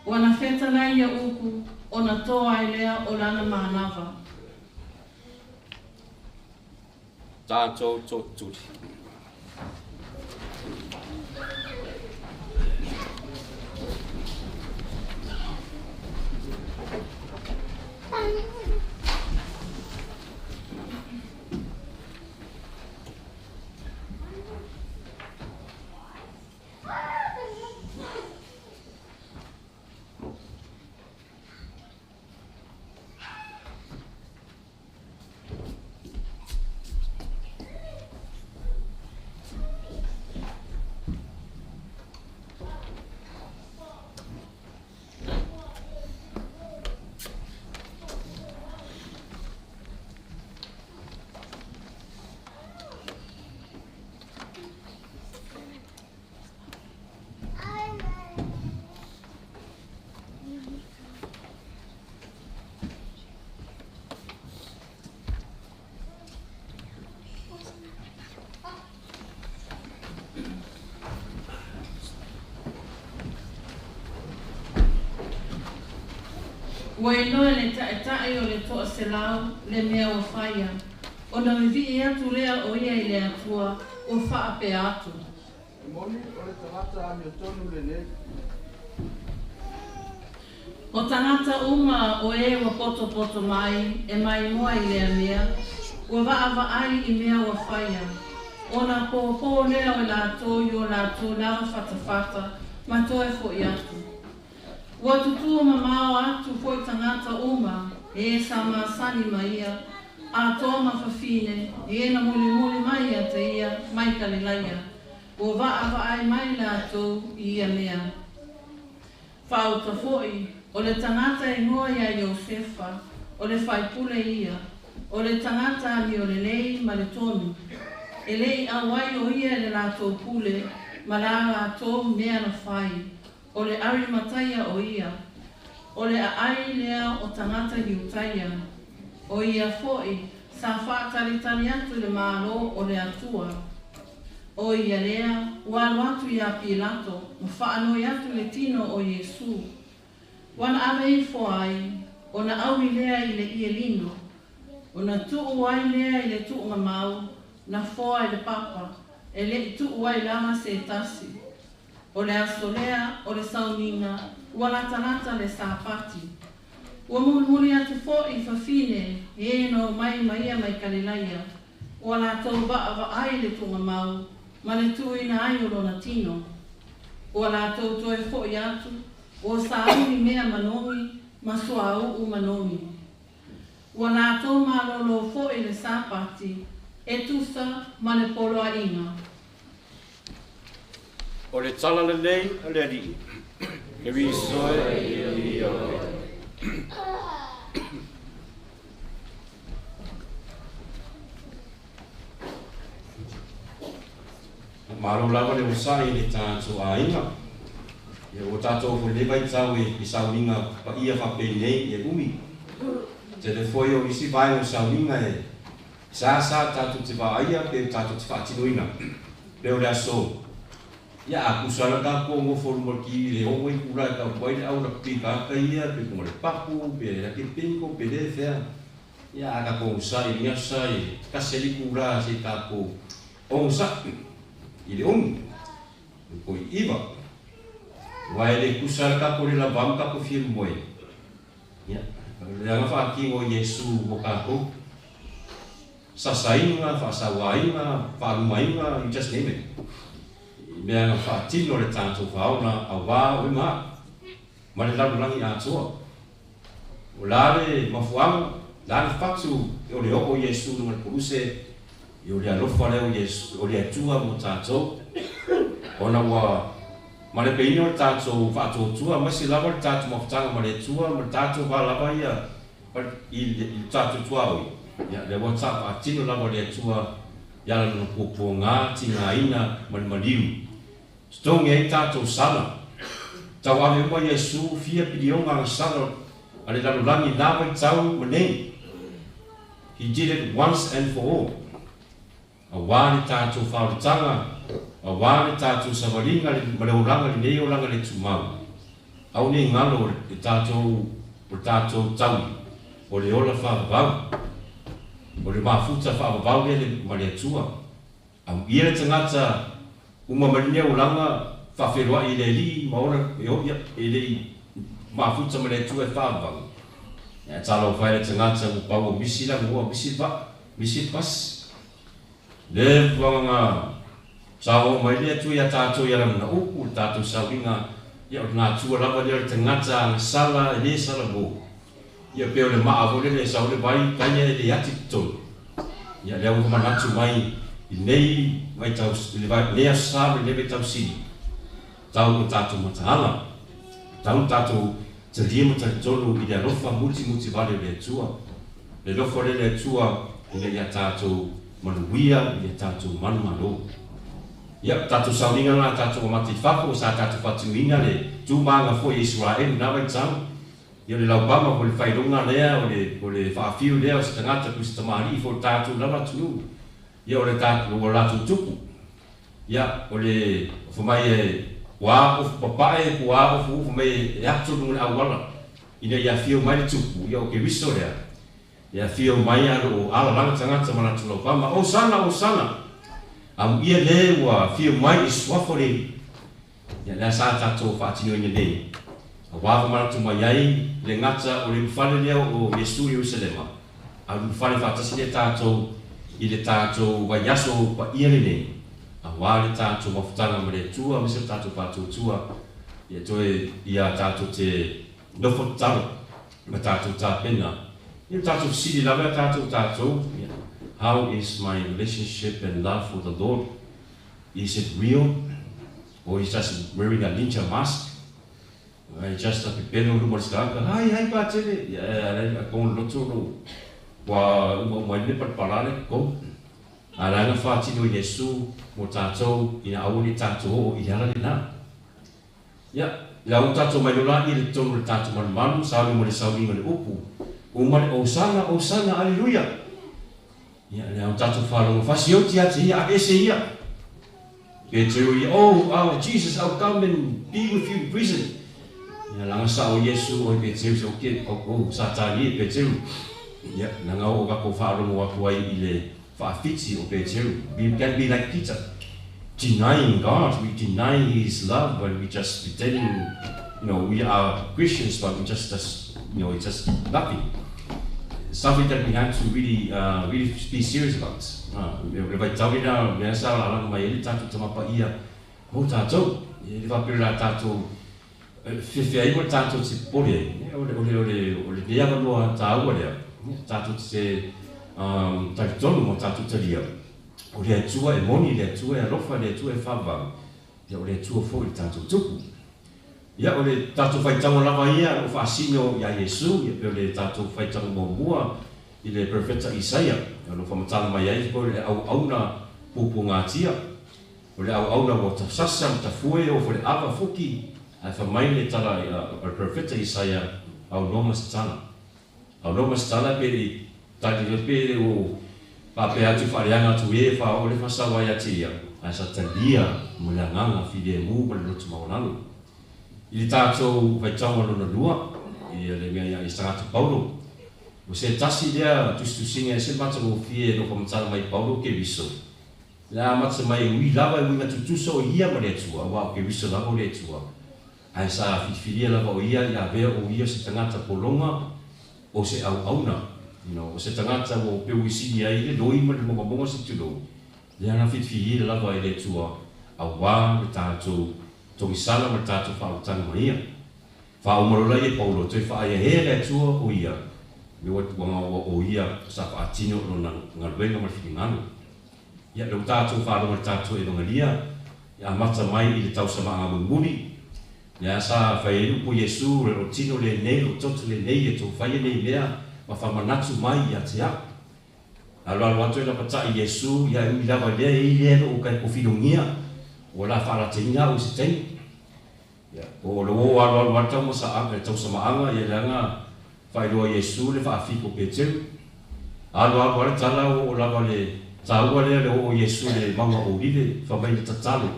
Speaker 9: Ua na fetalai ia upu, ona toa ai lea o lana manava.
Speaker 4: Tatou tootuli.
Speaker 9: Ua iloa e le taʻetaʻi o le 100 le mea ua faia, ona vivii atu lea o ia i le Atua, ua faapea atu.
Speaker 8: E moni o le tagata amiotonu lenei.
Speaker 9: O tagata uma o e ua potopoto mai e maimoa i lea mea, ua vaavaai i mea ua faia, ona pōpō lea o i latou i o latou lava fatafata ma toe foʻi atu. Ua tutū mamao atu foʻi tagata uma e sa masani ma ia, atoa ma fafine, e na mulimuli mai ia te ia mai Kalilaia, ua vaavaai mai latou i ia mea. Faauta foʻi, o le tagata e igoa iā Iosefa, o le faipule ia, o le tagata amiolelei ma le tonu. E leʻi auai o ia i le latou pule ma la latou mea na fai, o le Arimataia o ia, o le aai lea o tagata Iutaia. O ia foʻi sa faatalitali atu i le Malo o le Atua. O ia lea ua alu atu iā Pilato ma faanoi atu i le tino o Iesu. Ua na ave ifo ai, ona aui lea i le ie lino, ona tuu ai lea i le tuugamau, na foa i le papa, e leʻi tuu ai lava se tasi. O le aso lea o le sauniga ua latalata le Sapati. Ua mulimuli atu foʻi fafine e na omai ma ia mai Kalilaia, ua latou vaavaai i le tuugamau ma le tuuina ai o lona tino. Ua latou toe foʻi atu, ua sauni mea manogi ma suauu manogi. Ua latou malōlō foʻi le Sapati e tusa ma le poloaiga.
Speaker 4: O le Tala Lelei a le Alii. Keriso e, viia oe.
Speaker 1: Malo lava le onosai i le tatou aiga. Ia ua tatou foi lenei vaitau i sauniga paia faapenei e umi. Tele foi o isi vaega o sauniga e sa tatou te vaaia pe tatou te faatinoina. Pe o le aso. Ia a kusa la tatou gofo luma o le kivi le 6 itula e tau ai le au rugby kaka ia pe luga o le papu pe le ake pinko pe le fea. Ia a tatou onosai i lenei aso sa e 1 itula se i tatou onosai i le umi po i 9. Aua e le tusa le tatou le lava ma tatou fia moe. Ia, o le aga faatino o Iesu mo tatou. Sasaina, faasauaina, faalumaina, you just name it. mea na faatino le tatou faaola auā o e ma ma le lalolagi atoa. O la le mafuaga la le fatu o le oo Iesu luga le koluse i o le alofa lea o Iesu o le Atua mo tatou ona ua ma le peina o le tatou faatuatua aemaise lava le tatou mafutaga ma le Atua ma le tatou va lava ia i le tatou tuaoi. Ia lea ua faatino lava le Atua ia lona puapuaga tigaina ma le maliu totogi ai tatou sala tauave uma Iesu fia piliona agasala a le lalolagi na vaitau ma nei. He did it once and for all. Auā le tatou faaolataga, auā le tatou savaliga ma le olaga lenei olaga le tumau. Au nei galo le tatou o le tatou taui o le ola faavavau. O le mafuta faavavau lea ma le Atua. Amuia le tagata uma mai lenei olaga faafeloai i le Alii ma ola e e lei mafuta ma le Atua e faavavau. Ae talofa ai le tagata ua pau ua misi lagua, misi le vaa, misi le pasi. Le fuagaga saoao mai le Atua iā tatou i alana upu, le tatou sauiga, ia o le natua lava lea o le tagata agasala e lē salavō. Ia pei o le maa foi lele e sau le vai taia e le ati totonu. Ia lea ua manatu mai i lenei vaitau i lenei aso sa ma lenei vaitausili, tau ina tatou mataala, tau ina tatou talia ma talitonu i le alofa mutimutivale o le Atua. Le alofa lea o le Atua ina ia tatou manuia i a tatou manumalo. Ia, tatou sauniga lena tatou amata i fafo, sa tatou faatinoina le tu ma aga foi e Isaraelu i na vaitau. Ia o le laupama po o le faailoga lea o le o le faafiu lea o se tagata po o se tamalii foi o le tatou lava atunuu. Ia o le tatou ua latou tupu. Ia o le fai mai e ua ofu papae po ua ofu fai mai e ato i luga o le auala ina ia afio mai le tupu, ia o Keriso lea. E afio mai a o lo o alalaga tagata ma latou laupama, Osana, Osana! Amuia le ua afio mai i suafa o le Alii. Ia lea sa tatou faatinoina nei, auā famanatu mai ai le gata o le ulufale lea o Iesu i Ierusalema, a ulufale faatasi lea tatou i le tatou vaiaso paia lenei, auā le tatou mafutaga ma le Atua aemaise le tatou faatuatua, ia toe ia tatou te nofo tatalo ma tatou tapena. Ia tatou fesili lava ia tatou tatou, how is my relationship and love for the Lord? Is it real? Or is just wearing a ninja mask? Just a pepelo luma o le tagata, hai, hai Patele! Ia, a kongo loto lo ua uma uma ai le palapala le koko. A la na faatino i Iesu mo tatou ina aua ne i tatou oo i le ala lena. Ia, le au tatou mai lola i le totonu o le tatou malumalu, sa alu ma le sauniga o le upu, uma le Osana, Osana, Aleluia! Ia, le au tatou faalogo fasioti ia te ia, aveese ia. Peteru ia, Oh, oh, Jesus, I'll come and be with you in prison. Ia, laga sa o Iesu, oi Peteru, sa okay, oh, oh, Satani e Peteru. Ia, laga oo tatou faalogo atu ai i le faafiti o Peteru. We can be like Peter, denying God, we deny His love when we just pretending, we are Christians, but we just, it's just nothing. Something that we have to really, really be serious about. Le vaitau lena mea sa lalaga mai ai le tatou Tama Paia mo tatou. E le faapea o le a tatou fefe ai ma le tatou te popole ai. O le, o le, o le, o lenei avanoa taua lea, tatou te talitonu ma tatou talia, o le Atua e moni, le Atua e alofa, le Atua e faavavau, ia o le Atua foi le tatou Tupu. Ia o le tatou faitauga lava ia o lo o faasino iā Iesu, ia pei o le tatou faitauga muamua i le Perofeta Isaia, o lo o faamatala mai ai foi le auauna puapuagatia, o le auauna ua tasasa ma tafue e oo foi i le ava fuki, ae fai mai le tala a le Perofeta Isaia, aunoa ma se tala. Aunoa ma se tala pe le i tali atu pe ua faapea atu faaleaga atu e faaoo le faasaoa ia te ia, ae sa talia ma le agaga filemu ma le loto maualalo. I le tatou faitauga lona lua, ia le mea ia tagata Paulo, o se tasi lea tusitusiga e ese le matagofie no faamatala mai Paulo Keriso. Le amata mai e ui lava e uiga tutusa o ia ma le Atua, auā o Keriso lava o le Atua, ae sa filifilia lava o ia ia avea o ia se tagata pologa o se auauna, o se tagata ua peuisili ai le loi ma le mogamoga se tulou, lea na filifilia lava e le Atua. Auā le tatou togisala ma le tatou faaolataga ma Ia. Faauma loa laia e Paulo toe faaeaea le Atua o ia me ua ua o ia sa faatino lona galuega ma le finagalo. Ia lea ua tatou faalogo i le tatou Evangelia e amata mai i le tausamaaga mulimuli, lea sa fai ai le upu a Iesu, Le lou tino lenei, lou toto lenei e tou faia nei mea ma faamanatu mai ia te au. Alualu atu e lapatai Iesu, ia e ui lava i lea e i lea lou kai kofilogia, ua la faalateina au i se taimi. Ia, o le o alualu lava le taumasaaga, le tausamaaga, ia leaga faailoa Iesu le faafiko Peteru. Alualu lava le tala ua oo lava le taua lea le oo Iesu i le mauga Olive, fai mai le tatalo.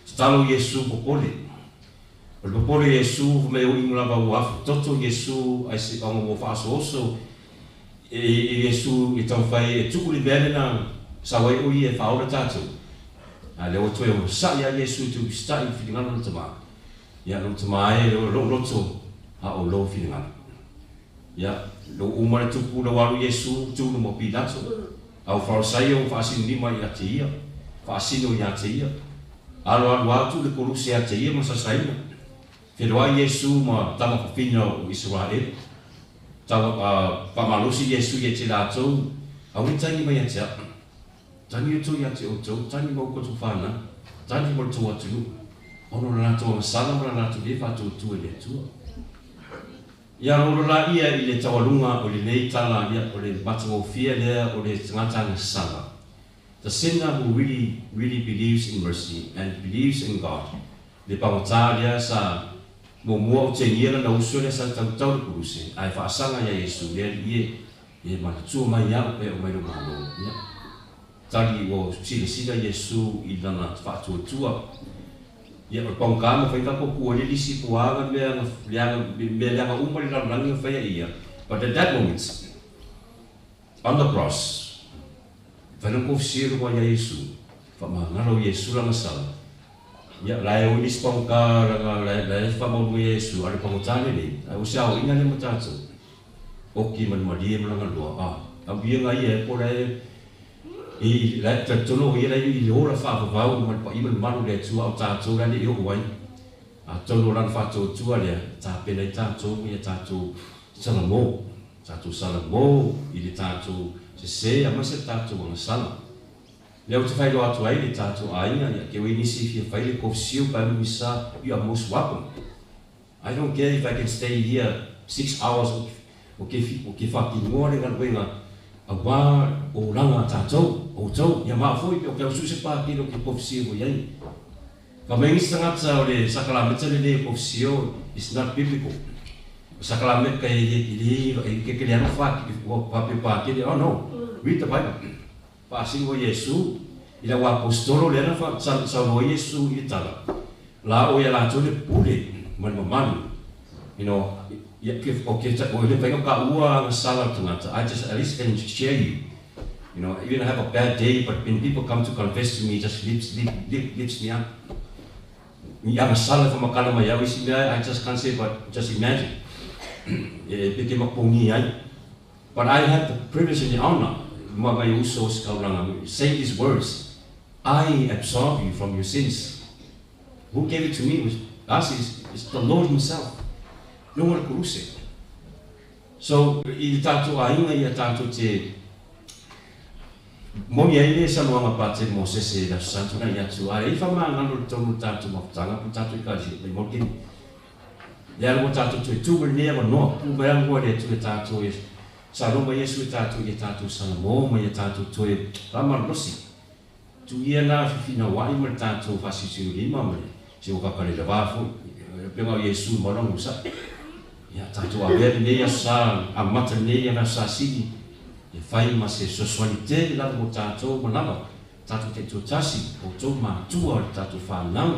Speaker 1: Tatalo Iesu popole. O le popole Iesu fai mai o inu lava ua afu toto Iesu ai se ona ua faaosooso e Iesu i taumafai e tuu le mea lena sau ai o ia e faaola tatou. A lea ua toe onosai lava Iesu i tuusitai i le finagalo o le Tama. Ia, lou Tama e, lou loto, a o lou finagalo. Ia, lou uma le tupu lou alu Iesu tu luma o Pilato, au Farisaio ua faasinolima ia te ia, faasino ia te ia. Alo alu atu le koluse ia te ia ma sasaina. Feloai Iesu ma tama fafina o Isaraelu. Tau a faamalosi Iesu ia te latou, Aua le tagi mai ia te au. Tagi outou ia te outou, tagi ma outou fanau, tagi ma le tou atunuu, ona o le latou agasala ma le latou le faatuatua i le Atua. Ia lolo laia i le taualuga o lenei tala ia o le matagofie lea o le tagata agasala, The sinner who really, really believes in mercy and believes in God, le pagota lea sa muamua o tegia lana uso lea sa tautau le koluse ae faasaga ia Iesu le Alii e, e manatua mai au pe o mai lou Malo. Ia tali ua silasila Iesu i lana faatuatua. Ia, o le pagota ma fai tatou pua le lisi pua ga mea leaga mea leaga uma le lalolagi na faia ia, but at that moment on the cross fai lona kofisia luma ia Iesu, faamagalo Iesu lana sala. Ia, la e o lisi pagota lana la e faamaulu ia Iesu, a le pagota lenei, ai o se aoaiga lea ma tatou. Oki ma le malie ma lana loa, a au ia ia e po la e i la e talitonu o ia la i le ola faavavau ma le paia ma le mamalu o le Atua a o tatou la e le i oo ai. Atonu o lana faatuatua lea e tapena ai tatou ma ia tatou salamo, tatou salamo i le tatou sese aemaise le tatou agasala. Lea ou te faailoa atu ai le tatou aiga ia ke oi nisi e fia fai le kofisiu pa e misa, you are most welcome. I don't care if I can stay here 6 hours o ke o ke faatinoa le galuega auā olaga a tatou, outou, ia ma au foi pe o ke au sue se pākele o ke kofisio ua i ai. Fa mai nisi tagata o le sakalameta lenei o kofisio is not biblical. O sakalameta e le le e ke ke le alofa ua faapea pākele, oh no, read the Bible. Faasino o Iesu i lau aposetolo lea na saunoa ai Iesu i le tala, la o ia latou le pule ma le mamalu. Ia ke o ke o le mafai ona taua agasala o le tagata, I just at least can share you. Even I have a bad day, but when people come to confess to me, it just lifts, lift, lifts me up. I agasala e whamakala mai au isi mea, I just can't say, but just imagine. E peke mapongi ai. But I have the privilege and the honor, ma ngai uso o se kaulanga, say these words, I absolve you from your sins. Who gave it to me? Was us, is the Lord himself. No le kuruse. So, i le tātou aiga ia tātou te moni ai le sanoaga pa te Mosese i le Aso Santu na i atu a e i faamagalo i totonu o le tatou mafutaga po o tatou ekalesia mai mo le keni le ala ua tatou toe tu ma lenei avanoa pu mai lava le Atua e tatou e saloma Iesu e tatou ia tatou salamo ma ia tatou toe faamalolosi tu ia na fefinauai ma le tatou faasiusiulima ma le se ua kakalela foi pega o Iesu ma lona usa'i ia tatou avea lenei aso sa amata lenei ana aso sa sili e fai ma se fesoasoani tele lava mo tatou ma lava tatou taitoatasi outou matua o le tatou fanau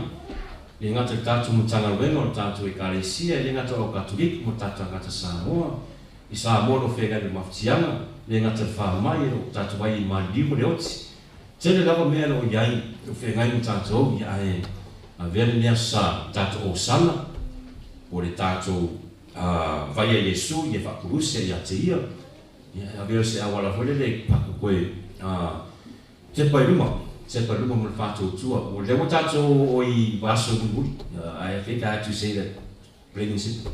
Speaker 1: le gata i le tatou Matagaluega o le tatou Ekalesia e le gata o le Au Katoliko ma tatou tagata Samoa i Samoa o lo o feagai ma le mafatiaga le gata i le faamai e loo tatou ai i maliliu ma le oti tele lava mea o loo i ai o feagai ma tatou ia ae avea lenei aso sa tatou osana o le tatou vaia Iesu ia faakuluse ia te ia ia avea o se auala foi lele tatou toe tepa i luma. Se pa luma mo le faatuatua ua lea ua tatou o i vaso mulimuli. I think I have to say that plain and simple.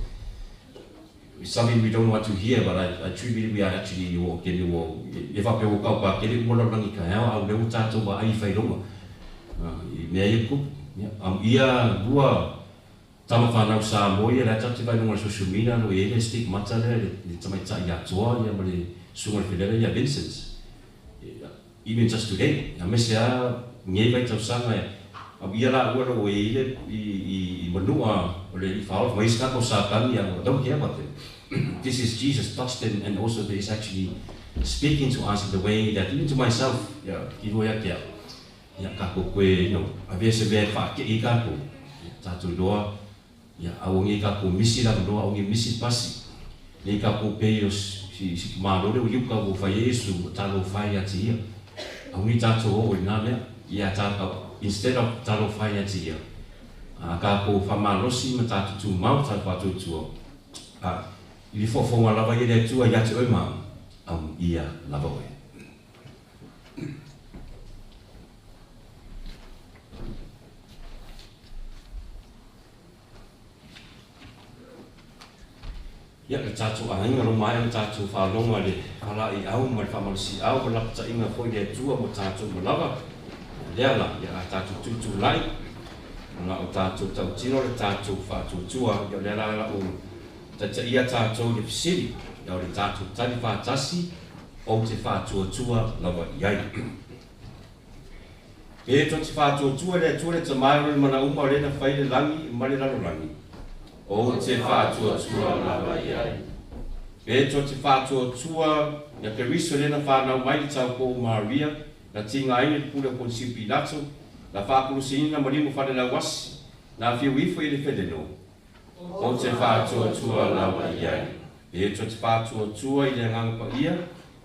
Speaker 1: It's something we don't want to hear, but I truly believe we are actually ua kele ua e faapea ua kaupakele uma lalolagi taeao a o lea ua tatou vaai i failoga i mea ia tutupu. Ia, amuia lua tama fanau Samoa ia lea tatou te vaai i luga o le social media o lo o i ai le stigmata lea i le tamaitai atoa ia ma le susuga i le felela ia Vincent. Even just today, aemaise lava nei vaitausaga amuia laua o lo o i ai le i manua o le alii faaola fai mai isi tagata o Satani I don't care about them. This is Jesus touched them and also there is actually speaking to us in the way that even to myself, ia, tilua ia te au, ia tatou toe, you know, avea se mea e faatei ai tatou, ia tatou iloa, ia aua nei tatou misi le avanoa, aua nei misi le pasi, nei tatou pei o si si tamālo lea ua i uka ua fai ai Iesu ua talofa e ia te ia. Aua nei tatou oo i lena mea, ia tatou, instead of talofa e ia te ia, a tatou faamalosi ma tatou tumau tatou faatuatua, a i le foofoga lava ia le Atua ia te oe ma au, amuia lava oe. Ia, le tatou aiga lo maea ona tatou faalogo i le falaiau ma le faamalosiau ma le lapataiga foi i le Atua mo tatou uma lava. O lea la, ia a tatou tutulai, ona o tatou tautino le tatou faatuatua, ia o lea la lau taitaia tatou i le fesili, ia o le tatou tali faatasi, ou te faatuatua lava i ai. Pe tou te faatuatua i le Atua le Tama e ona le mana uma o lea na fai le lagi ma le lalolagi, ou te faatuatua lava i ai. Pe tou te faatuatua ia Keriso lea na fanau mai i le taupou o Maria, na tigaina i le pule o Ponisiu Pilato, na faakulusiina ma limu falelauasi, na afio ifo i le feleno, ou te faatuatua lava i ai. Pe tou te faatuatua i le Agaga Paia,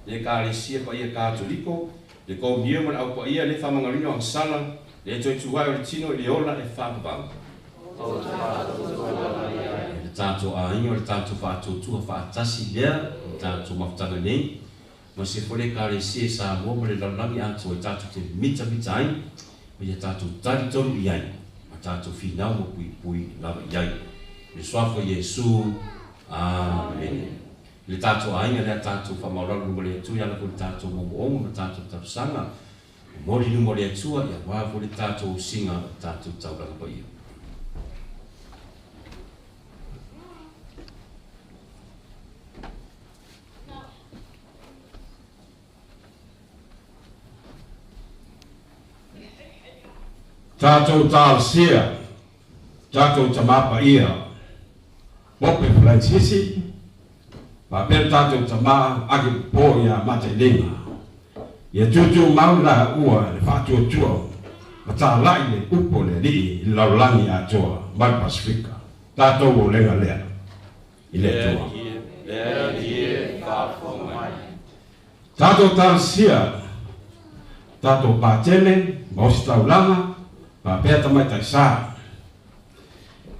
Speaker 1: le Ekalesia Paia Katoliko, le Komunio ma le Au Paia, le faamagaloina o agasala, le toe tu ae o le tino i le ola e faavavau.
Speaker 6: Ou te faatuatua lava i ai.
Speaker 1: Le tatou aiga o le tatou faatuatua faatasi lea i le tatou mafutaga nei, ma se foi le Ekalesia i Samoa ma le lalolagi atoa i tatou te mitamita ai, ma ia tatou talitonu i ai, ma tatou finau ma puipui lava i ai. I le Suafa o Iesu. Amene. I le tatou aiga lea tatou faamaualalo luma o le Atua i ala foi i le tatou moomooga ma tatou talosaga, momoli luma o le Atua ia aua foi le tatou osiga o le tatou taulaga paia.
Speaker 11: Tatou talosia, tatou tama paia, Pope Faransisi, faapea le tatou tama ake popo ia Matailiga. Ia tuutuumau laua le faatuatua ma talai le upu o le Alii i le lalolagi atoa ma le Pasifika. Tatou olega lea i le Atua. Tatou talosia tatou patene ma ositaulaga faapea tamaitai sa.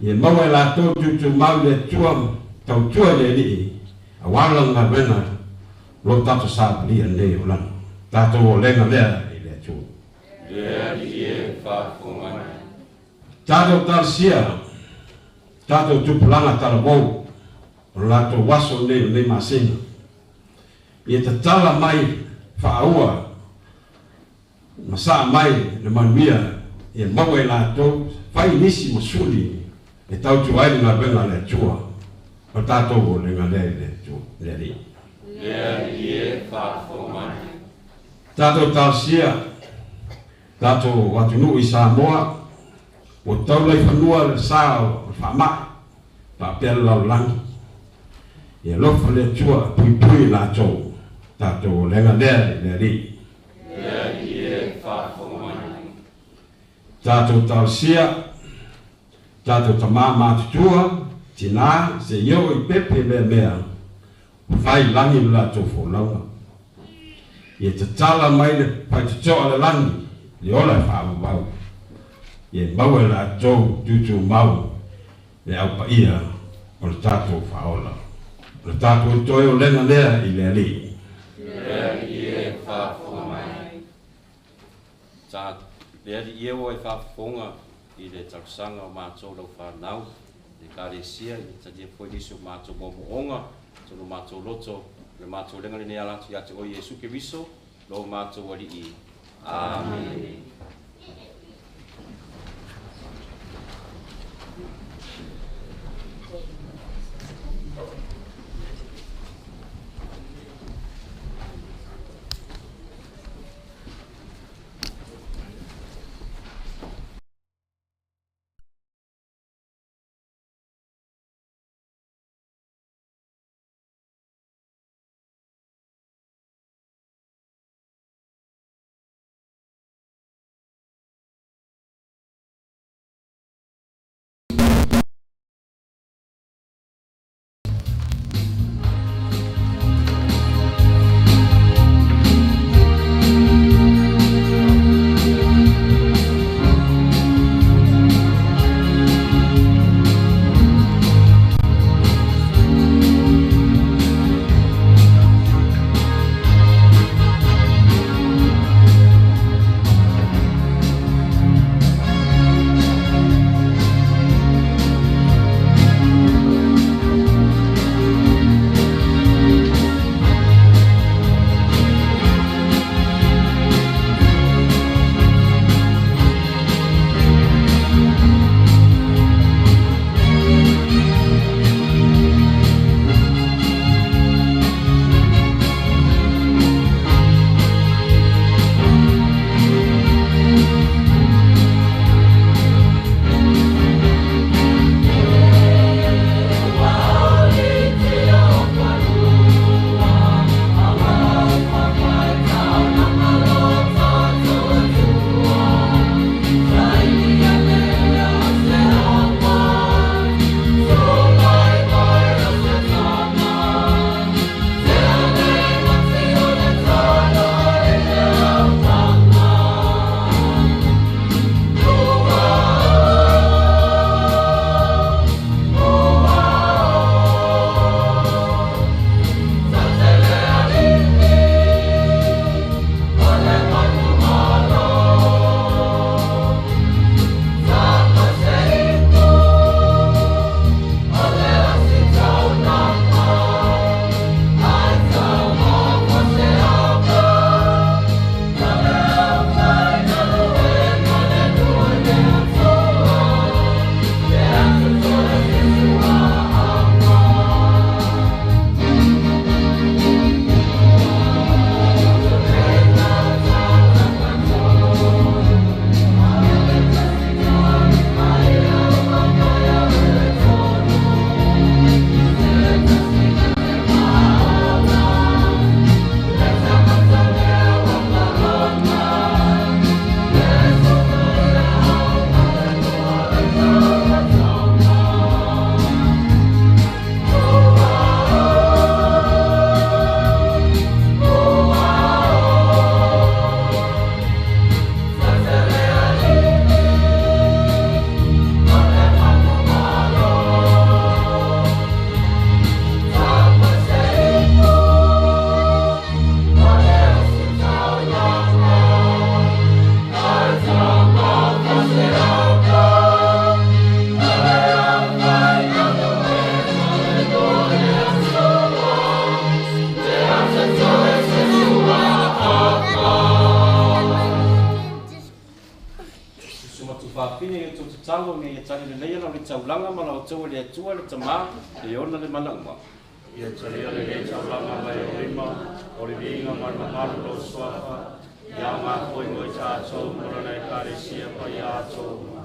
Speaker 11: Ia maua e latou tuutuumau i le Atua ma tautua i le Alii aua lana galuega o lo tatou savalia nei o lana tatou olega lea i le Atua.
Speaker 6: Le Alii e faafofoga mai.
Speaker 11: Tatou talosia tatou tupulaga talavou o lo latou aso nei o lenei masina. Ia tatala mai faaua ma saa mai le manuia ia maua e latou fai nisi ma suli e tautua ai le galuega a le Atua ma tatou olega lea i le Atua, le Alii.
Speaker 6: Le Alii e faafofoga mai.
Speaker 11: Tatou talosia tatou atunuu i Samoa ua taula i fanua le sa o le faamai faapea le lalolagi. Ia alofa le Atua e puipui i latou tatou olega lea i le Alii.
Speaker 6: Le Alii e faafofoga mai.
Speaker 11: Tatou talosia tatou tama matutua, tinā, seia oo i pepe meamea ua fai i lagi le latou folauga. Ia tatala mai le faitotoa o le lagi le ola e faavavau, ia maua e latou tuutuumau le au paia o le tatou faaola. O le tatou toe olega lea i le Alii.
Speaker 6: Le Alii e faafofoga mai.
Speaker 1: Ta le ali ia ua e faafofoga i le talosaga o matou lau fanau le ekalesia i talia foi nisi o matou moomooga tonu matou loto le matou lega lenei ala atu ia te oe Iesu Keriso lo matou alii. Amene. Taulaga ma laoutou le Atua le Tamā e ona le manauma.
Speaker 12: Ia talia lenei taulaga mai o lima, o le viiga ma le mamalu lou suafa, ia aoga foi mo i tatou ma lona ekalesia paia atoa uma.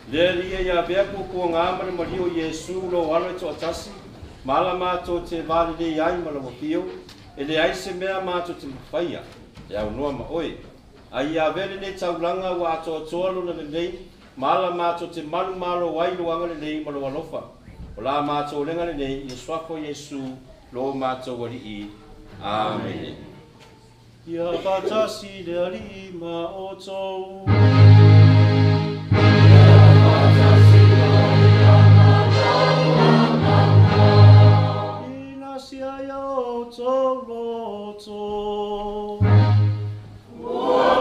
Speaker 4: Le Alii ia avea puapuagā ma le maliu o Iesu lou Alo e toatasi, ma ala matou te valelei ai ma lau afio, e leai se mea matou te mafaia, e aunoa ma oe. Ae ia avea lenei taulaga ua atoatoa lona lelei, ma ala matou te malumalo ai lou agalelei ma lou alofa. O la matou lega lenei i le suafa o Iesu lo matou Alii. Amene. Ia faatasi le Alii ma outou. Ina sia ia outou loto.
Speaker 6: Ua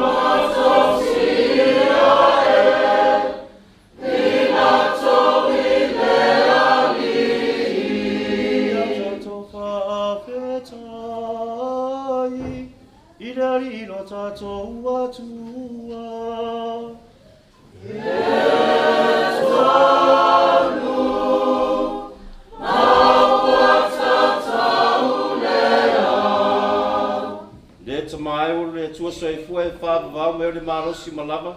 Speaker 4: malosi ma lava,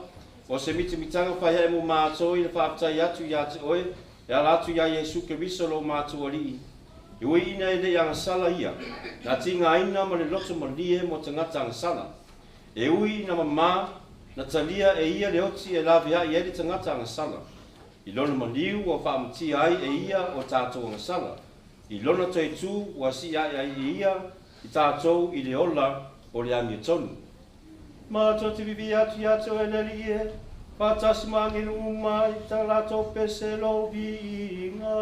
Speaker 4: o se mitaga faiae mo matou i le faafetai atu iā te oe, e ala atu iā Iesu Keriso lo matou Alii. E ui ina e le'i agasala ia, na tigaina ma le loto malie mo tagata agasala. E ui ina mamā, na talia e ia le oti e lavea'i ai le tagata agasala. I lona maliu ua faamatia ai e ia o tatou agasala. I lona toetū ua si'i ae ai e ia i tatou i le ola o le amiotonu. Matou te viviia atu iā te oe le Alii e, faatasi ma agelu uma i ta latou pese lou viiga.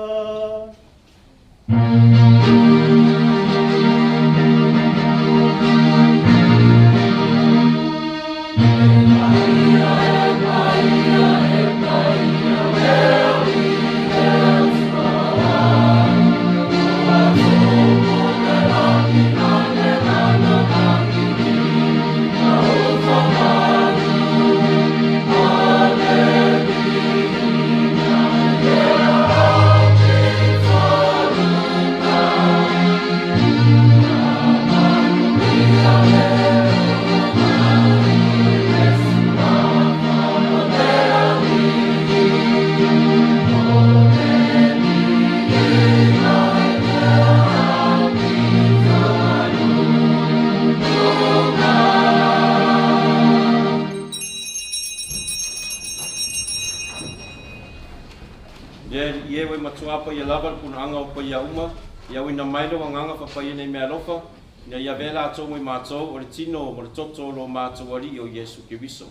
Speaker 4: Le Alii e, ua e matuā paia lava le punaaga o paia uma, ia auina mai lou Agaga Faapaia nei meaalofa, ina ia avea latou ma i matou o le tino ma le toto o lo matou Alii o Iesu Keriso.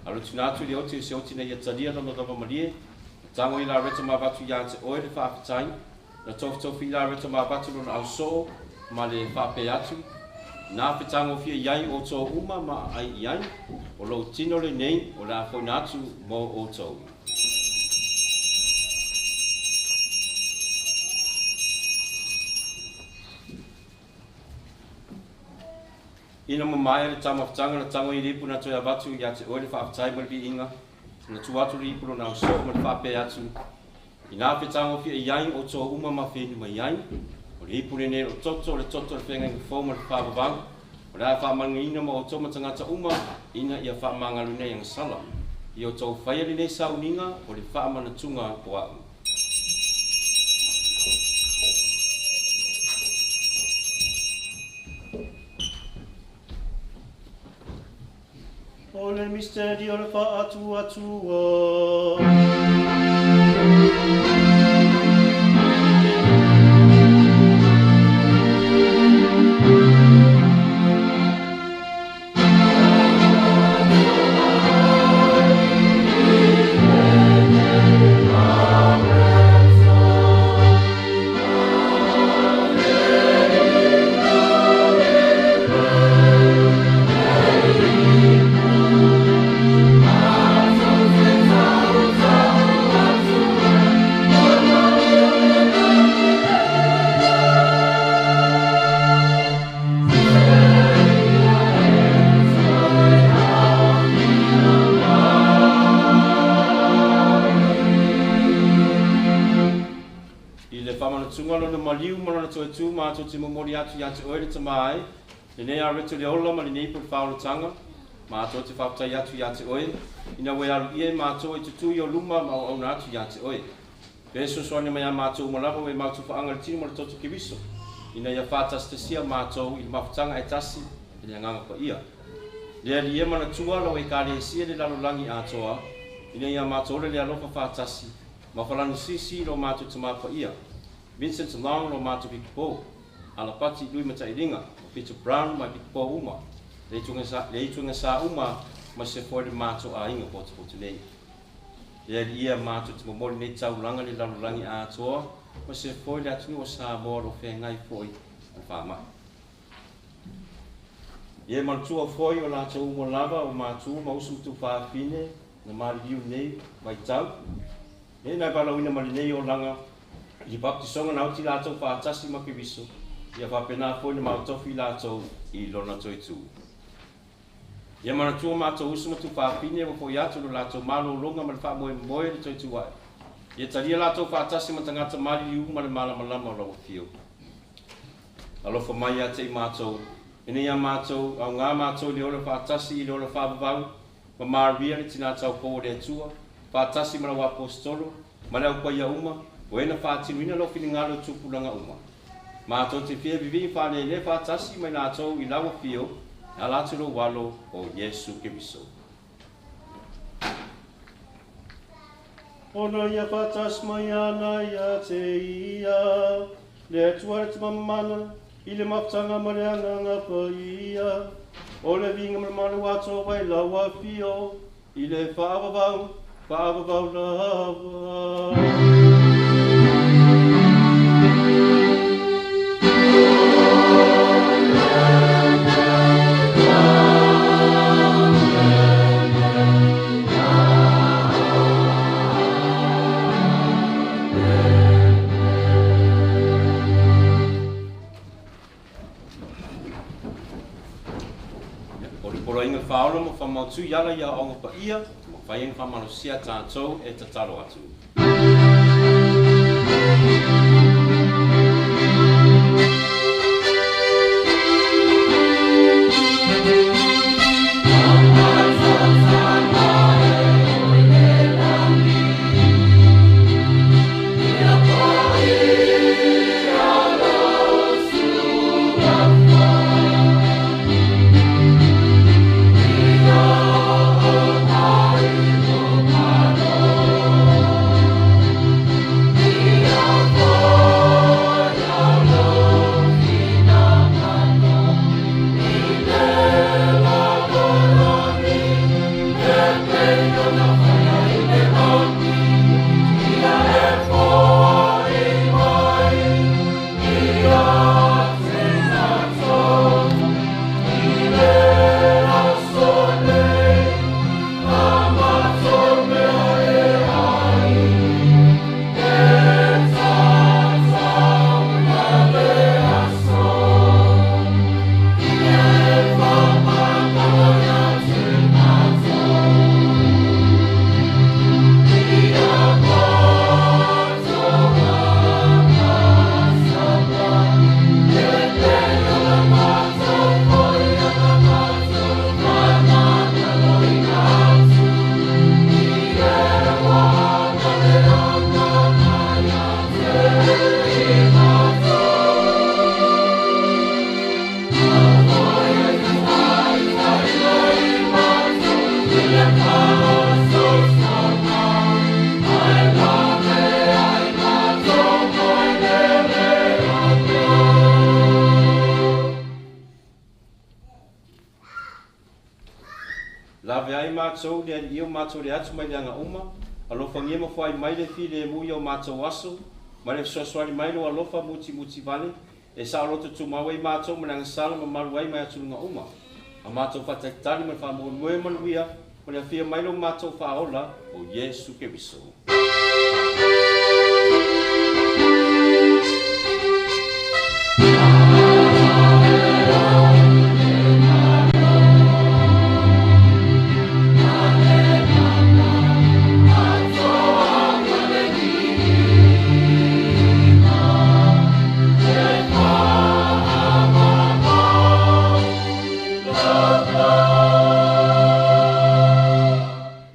Speaker 4: Alo tuina atu i le oti o se oti ina ia talia lona lava malie, na tago i Lareto Mavatu iā te oe le faafetai, na tofitofi i Lareto Mavatu lona ausoo ma le faapea atu, na fetagofia i ai outou uma ma aai i ai, o lou tino lenei o le a foina atu mo outou. Ina mamaea le taumafataga na tago i le ipu na toe avatu iā te oe le faafetai ma le viiga, na tuu atu le ipu lona ausoo ma le faapea atu, ina fetagofia i ai outou uma ma fenu mai ai, o le ipu lenei o toto o le toto o le feagaiga fou ma le faavavau, o le a faamanuiaina ma outou ma tagata uma ina ia faamagaloina i agasala. Ia outou faia lenei sauniga o le faamanatuga o a'u. O le misteri o le faatuatua. I le faamanatuga lona maliu ma lona toetū matou te momoli atu iā te oe le Tamā e, lenei areto le ola ma lenei po le faaolataga, matou te faafetai atu iā te oe, ina ua e aluia i matou e tutū i o luma ma auauna atu iā te oe. Pe sosoani mai a matou uma lava ua e matou faaga le tino ma le toto Keriso, ina ia faatasitasia matou i le mafutaga e tasi e le Agaga Paia. Le Alii e, manatua lau Ekalesia i le lalolagi atoa, ina ia matou ola i le alofa faatasi, ma falagisisi lo matou Tamā Paia, Vincent Long lo matou Pikopo, Alapati Lui Matailiga, o Peter Brown ma pikopo uma, le ituaiga sa uma ma se foi le matou aiga potopoto nei. Le Alii e, matou te momoli nei taulaga i le lalolagi atoa, ma se foi le atunuu o Samoa o lo o feagai foi ma le faama'i. Ia e manatua foi o latou uma lava o matua ma uso ma tuafafine na maliliu nei vaitau, e na valaauina ma lenei olaga i le papatisoga na oti latou faatasi ma Keriso, ia faapena foi na maotofi latou i lona toetū. Ia manatua matou uso ma tuafafine ua fo'i atu lo latou malologa ma le faamoemoe le toetū ae. Ia talia latou faatasi ma tagata maliliu ma le malamalama o lau afio. Alofa mai ia te i matou, ina ia matou augā matou i le ola faatasi i le ola faavavau, Ma Maria le tinā taupou o le Atua, faatasi ma lau Aposetolo, ma le au paia uma, o e na faatinuina lou finagalo i tupulaga uma. Matou te fia vivii faalelē faatasi ma i latou i lau afio e ala atu i lou Alo o Iesu Keriso. Ona ia faatasi mai ana ia te ia, le Atua le Tama Mamana, i le mafutaga ma le Agaga Paia, o le viiga ma le mamalu atoa i lau afio, i le faavavau, faavavau lava. O le poloaiga faaola ma faamautu i ala i aoaoga paia, mafai ai ona faamalosia tatou e tatalo atu. Lave ai matou le Alii o matou le atu mai leaga uma, alofagia ma foai mai le filemu i o matou aso, ma le fesoasoani mai lou alofa mutimuti vale, e saoloto tumau ai matou ma le agasala ma malu ai mai atuluga uma. A matou faatalitali ma le faamoemoe manuia, ma le afia mai lo matou Faaola o Iesu Keriso.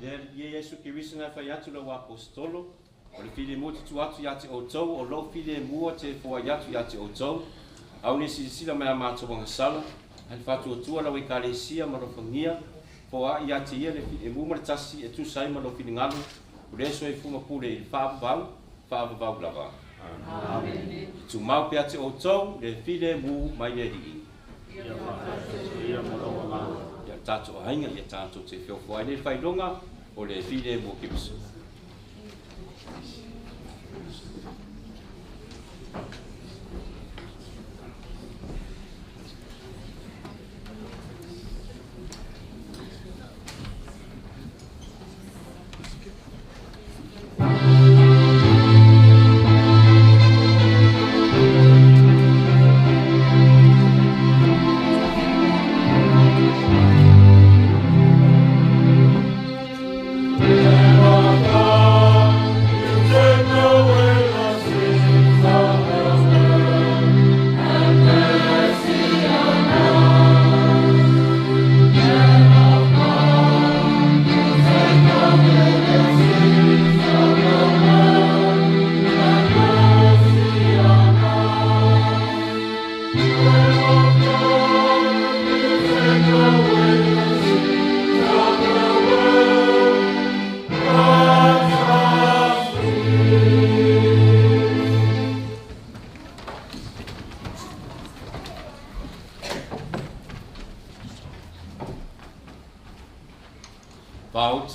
Speaker 4: Le Alii e Iesu Keriso na e fai atu lau Aposetolo, o le filemu ou te tuu atu ia te outou, o lou filemu ou te foai atu ia te outou, au nei silasila mai a matou agasala, ae le faatuatua lau Ekalesia ma alofagia foaai ia te ia le filemu ma le tasi e tusa ai ma lou finagalo, o lea e soifua ma pule i le faavavau, faavavau lava. Amene. Ia tumau pea te outou le filemu mai le Alii.
Speaker 12: Ia faatasi ia ma lou agaga.
Speaker 4: Ia le tatou aiga ia tatou te feofoai nei le faailoga o le filemu o Keriso.
Speaker 6: Amen.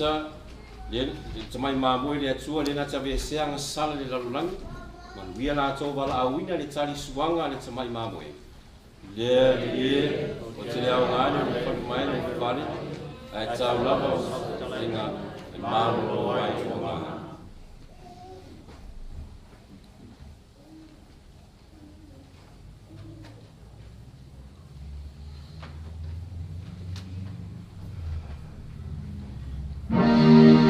Speaker 4: maota le tamai mamoe le Atua le na te aveesea agasala le lalolagi manuia latou valaauina le talisuaga a le tamai mamoe lea alii e o te le aoga le ulufale mai le ulufale ae tau lava o fetalaiga e malolo ai lou agaga.
Speaker 6: Thank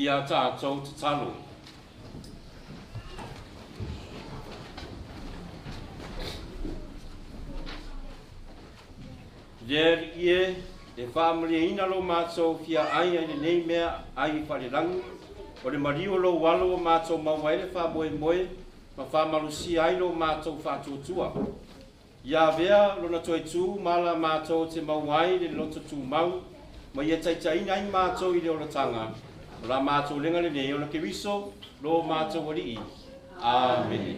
Speaker 4: Ia tātou tatalo. Le alii e, e faamalieina lo matou fia ai ai lenei mea ai i falelagi, o le maliu o lou alo ua matou maua ai le faamoemoe ma faamalosia ai lo matou faatuatua. Ia avea lona toe tu ma ala matou te maua ai le loto tumau, ma ia taitaiina ai matou i le olataga, o la matou lega lenei ona Keriso lo matou alii. Amene.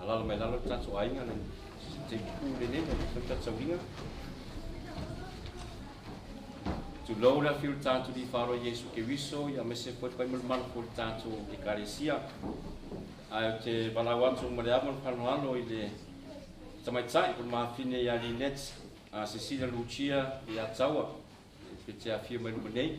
Speaker 4: Alala mai lalo le tatou aiga le te pu lenei ma le tatou sauiga. Tulou le afio o le tatou Alii Faaaloa Iesu Keriso, ia aemaise foi le faimalomalu foi o le tatou Ekalesia. Ae ou te valaau atu ma le ava ma le faaaloalo i le tamaitai o le mafine ia Lynette Cecilia Lucia ia Taua pe te afio mai luma nei.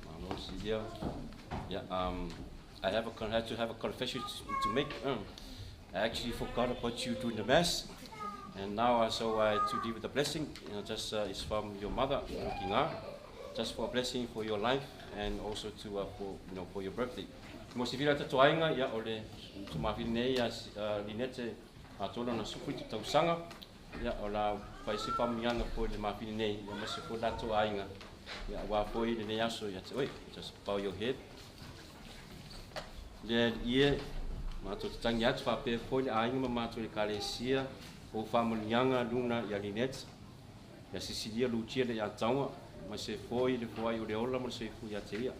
Speaker 4: Malo, Cecilia. Yeah, I have a, had to have a confession to make. I actually forgot about you during the mass, and now so I to deal with the blessing. You know, just it's from your mother, Kinga, just for a blessing for your life and also to for you know for your birthday. Mo si vila tatou aiga ia o le tumafine nei ia Linete atoa na sufu i te tausaga ia o la fai se faamanuiaga foi le mafine nei ia ma se foi latou aiga ia aua foi lenei aso ia te oe. Just bow your head. Le Alii e, matou te tagi atu faapea foi le aiga ma matou Ekalesia o faamanuiaga luna ia Lynette, ia Cecilia Lucia le ia Taua, ma se foi le foai o le ola ma le soifua ia te ia.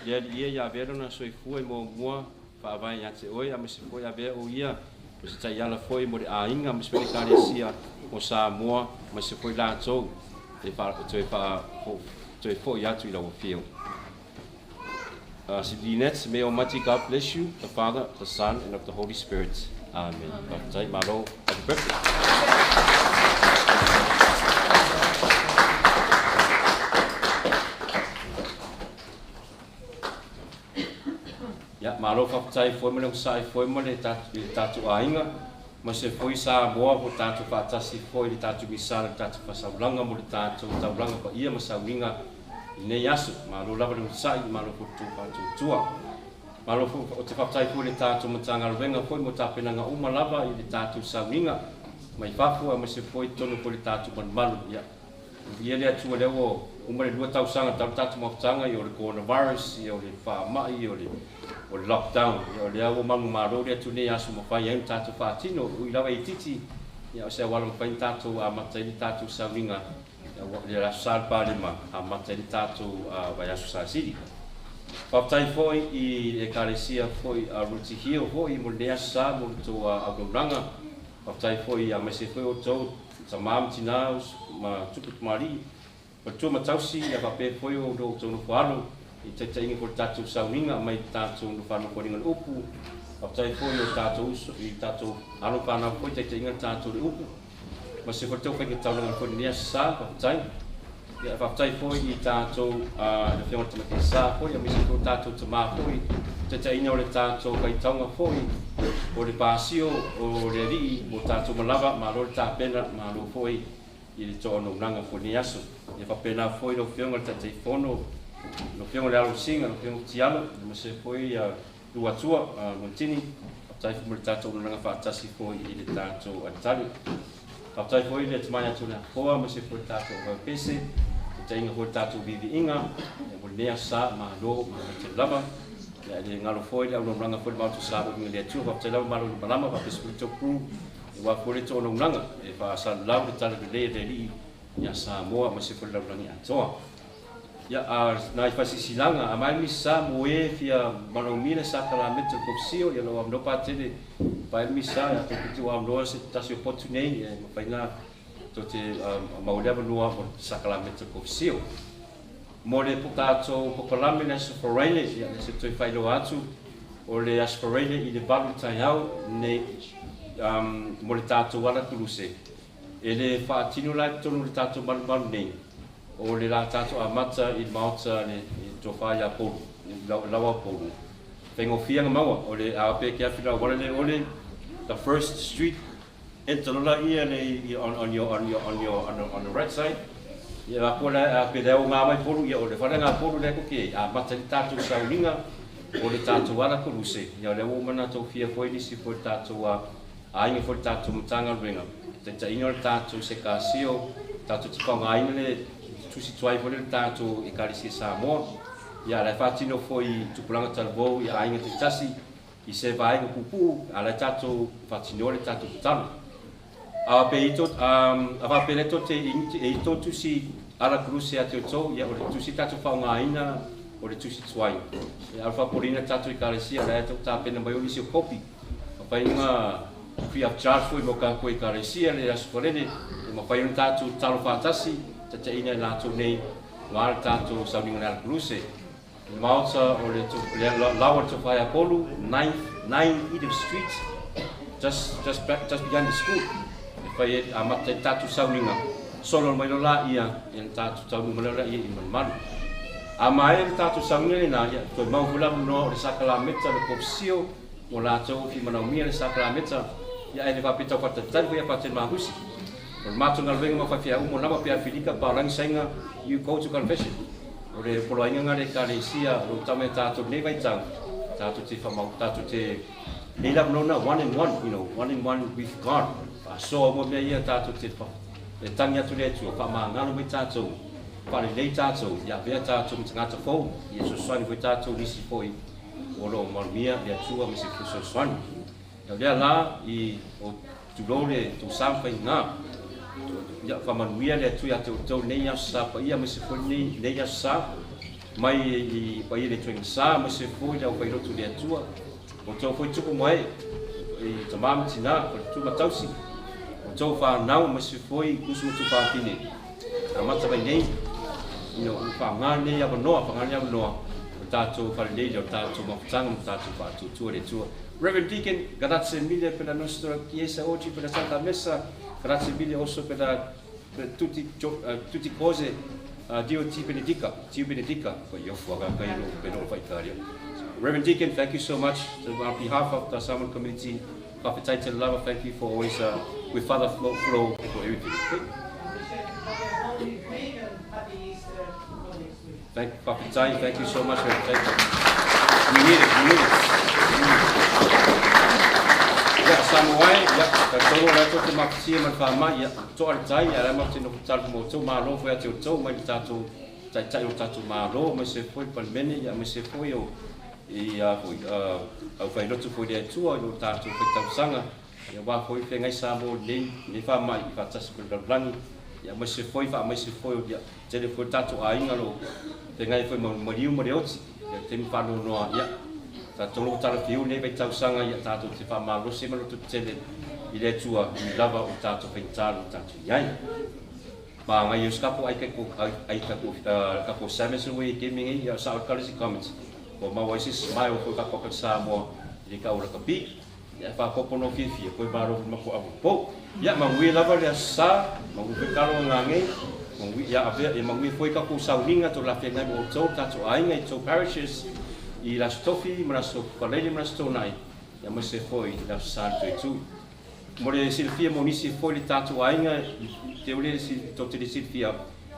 Speaker 4: Le Alii e, ia avea lona soifua e muamua faavae ia te oe, a ma se foi avea o ia o se taiala foi mo le aiga ma se foi Ekalesia o Samoa ma se foi latou e toe foi atu i lau afio. Lynette, may Almighty God bless you, the Father, the Son, and of the Holy Spirit. Amen. Faafetai, malo, happy birthday. Ia, malo faafetai foi ma le onosai foi ma le tatou aiga, ma se foi Samoa ua tatou faatasi foi i le tatou misala i le tatou faasaulaga mo le tatou taulaga paia ma sauniga i lenei aso. Malo lava le onosai, malo foi le tou faatuatua. Malo foi, ou te faafetai foi i le tatou Matagaluega foi mo tapenaga uma lava i le tatou sauniga mai fafo aemaise foi i totonu foi o le tatou malumalu. Ia, viia le Atua lea ua uma le 2 tausaga talu tatou mafutaga, ia o le coronavirus, ia o le faamai, ia o le lockdown, ia o lea ua manumalo le Atua nei aso mafai ai ona tatou faatino, ui lava itiiti, ia o se auala mafai ona tatou amata ai le tatou sauniga le Aso Sa le Palema amata ai le tatou vaiaso Sasili. Faafetai foi i le Ekalesia foi a Ruti Hill foi mo lenei aso sa mo le tou auaunaga. Faafetai foi aemaise foi outou tama ma tina ma tupu tamalii, matua ma tausi, ia faapea foi o lo outou nofo alo i taitaiga foi le tatou sauniga mai le tatou nofoanofoaliga le upu. Faafetai foi o tatou uso i tatou alo fanau foi taitaiga le tatou le upu ma se foi tau faiga taulaga foi lenei aso sa. Faafetai. Ia faafetai foi i tatou le afioga i le Tamaitai Sa foi, aemaise foi o tatou tama foi, taitaiina o le tatou faitauga foi o le pasio o le alii mo tatou malava. Malo le tapena, malo foi i le toanaunaga foi lenei aso. Ia faapena foi lau afioga i le Taitaifono, lau afioga i le Alo Singa, lau afioga Tialo, aemaise foi Luatua Montini. Faafetai foi mo le tatou auaunaga faatasi foi i le tatou alitari. Faafetai foi le atamai atu o le Afoa, aemaise foi le tatou vaupese, taitaiga foi le tatou viiviiga mo lenei aso sa. Malo, malo tele lava. Ia e le galo foi le auaunaga foi le Maota sa o le Atua. Faafetai lava malo i le malama, faapea foi le tou crew aua foi le toanaunaga e faasalalau le tala lelei a le Alii ia Samoa aemaise foi le lalolagi atoa. Ia, a nai faasilasilaga, a mai le misa mo e fia manaomia le sakalamete o le kopisio, ia lau avanoa patele pae le misa, ia tou te avanoa se tasi o potu nei, e mafai na tou te maua le avanoa mo le sakalamete o le kopisio. Mo le tatou polokalame le Aso Faraile, ia le se toe faailoa atu, o le Aso Faraile i le 8 taeao nei mo le tatou ala kuluse. E le faatino la i totonu o le tatou malumalu nei, o le la tatou amata i le maota le tofa ia Upolu, laua Upolu. Faigofie ona maua, o le a pe ke afi lau wala le ole, the first street, enter lola ia le on your on your on your on the right side. Ia la ko la a pe leo ngā mai polu ia o le whare ngā polu le ko ke a mata i tātou sauninga o le tātou ala kuruse. Ia le o mana tau fia foi nisi foi tātou a ainga foi tātou matanga ruenga. Te ta inga le tātou se kasio, tātou te whaunga aina le tusi tuai foi le tātou e karisi Samoa. Ia le whātino foi tupulanga talavou ia ainga te tasi i se vaenga pupu a le tātou whātino le tātou talo. A pe ito, a wha pele to te e ito tusi ala kuruse a te otou, ia o le tusi tātou whaunga aina o le tusi tuai. E alfa polina tātou i karesia, le ato tāpena mai o nisi o kopi. A whainga free of charge foi mo ka koe karesia le aso wharere, e ma whai tātou talo whātasi, ta te ina i lātou nei, ngā le tātou sauninga le ala kuruse. Maota o le lawa te whaia polu, 9 Edith Street, just behind the school. E whai e a mata i tātou sauninga. Solo mai lola ia, e tātou taunu mai lola ia i manumaru. A mai le tātou sauninga le nā, ia, toi mau hula noa o le sakalameta le kopsio, o lātou fi manaumia le sakalameta, ia e le whapetau whatatari hoi a whaten mahusi. O le mātou ngā luenga mawhawhia umo nama pia Filika pa rangi sainga you go to confession. O le poloainga ngā le karesia o tame tātou nei vai tau, tātou te whamau, tātou te nei lava nona, one and one, you know, one and one with God. Whasoa mo mea ia tātou te le tangi atu le atua, whamāngano mai tātou, wharelei tātou, ia vea tātou me te ngata fou, ia soswani foi tātou nisi foi, o lo marumia le atua me se soswani. Ia lea la i o tulore tō sāmwhai ngā, ia whamanuia le atu ia te o nei aso sa pa ia me se foi nei aso sa, mai i pa ia le tuenga sa, me se foi le au whairotu le atua, o tau foi tuku mai i ta māmati nā, ko le tūmatausi, o tau whānau me se foi kusu matu whāpine. A mata mai nei, you know, whāngā nei awanoa, whāngā nei awanoa, o tātou wharelei, o tātou mafutanga, o tātou whātūtua le atua. Reverend Deacon, grazie mille per la nostra chiesa oggi, per la Santa Messa, grazie mille also per la, per tutti cose. Dio ti benedica, Dio benedica. Reverend Deacon, thank you so much. So on behalf of the Samoan community, lava, thank you for always with Father Flo for everything. Okay? Thank you, Papa thank you so much. Thank you. We need it, we need it. Ia, Samoa, ia, ka tolo lai tō te makutia ma le whaamai, ia, toa le tai, ia lai makutia no kutalu mō tō mālo foi a te o tō, mai le tātou, taitai o tātou mālo, mai se foi palmene, ia, mai se foi o, i a foi, au whairotu foi le atua, i o tātou whai tausanga, ia wā foi whengai Samoa nei, nei whaamai, i whātasi koe rarurangi, ia, mai se foi, wha mai se foi, ia, tele foi tātou āinga lo, whengai foi mariu ma le oti, ia, te mwhano noa, ia, ta tolo tala whiu nei vai tausanga ia tātou te whamālose ma loto tele i le atua i lava o tātou whaitāru tātou iai. Ma ngai o skapo ai kako kako Samuelson wei ke mingi ia sa o kalisi comments. Ko maua isi smile ko kako ka Samoa i ka ora ka pi. Ia whakopono whiwhia koe maro mako awu po. Ia mangui lava le sa, mangui karo ngā ngei. Mangui ia avea e mangui foi kako sauninga to la whengai mo tō tātou ainga i tō parishes. I la stofi, ma la so palele, ma la stonai, ia mo se foi la sa tu tu. Mo le silfia mo nisi foi le tātou ainga, te ole si to te silfia.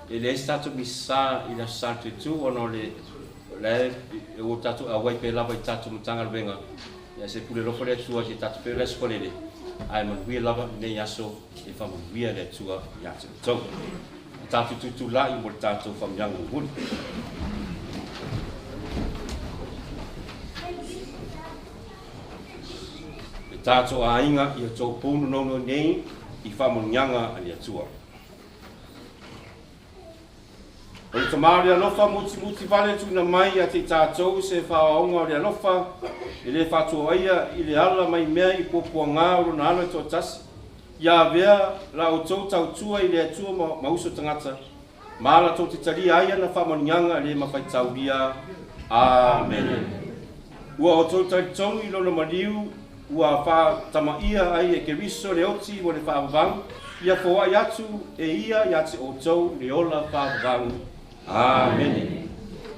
Speaker 4: E le stato mi sa i la sa tu tu ono le le o tātou awai pe lava i tātou matanga venga. Ia se pule lofo le tua si tātou pe le skolele. Ai mo wi lava nei aso e fa mo wi le tua ia te tau. Tātou tutu la i mo tātou whamyanga huri. Le tātou āinga i a tō pūnu nono nei i whamonyanga a le atua. O le tamā o le alofa muti muti vale tuna mai a te tātou se whaonga o le alofa e le whātua aia i le ala mai mea i pōpua ngā o rona alo e tō tasi. Ia vea la o tō tautua i le atua mauso tangata. Maala tō te taria ai ana whamonianga le mawhaitauria. Amen. Ua o tō tautongi lona mariu, ua whātamaia ai e Keriso le oti o le whaavavau, ia fōai atu e ia ia te o tau le ola whaavavau. Amen.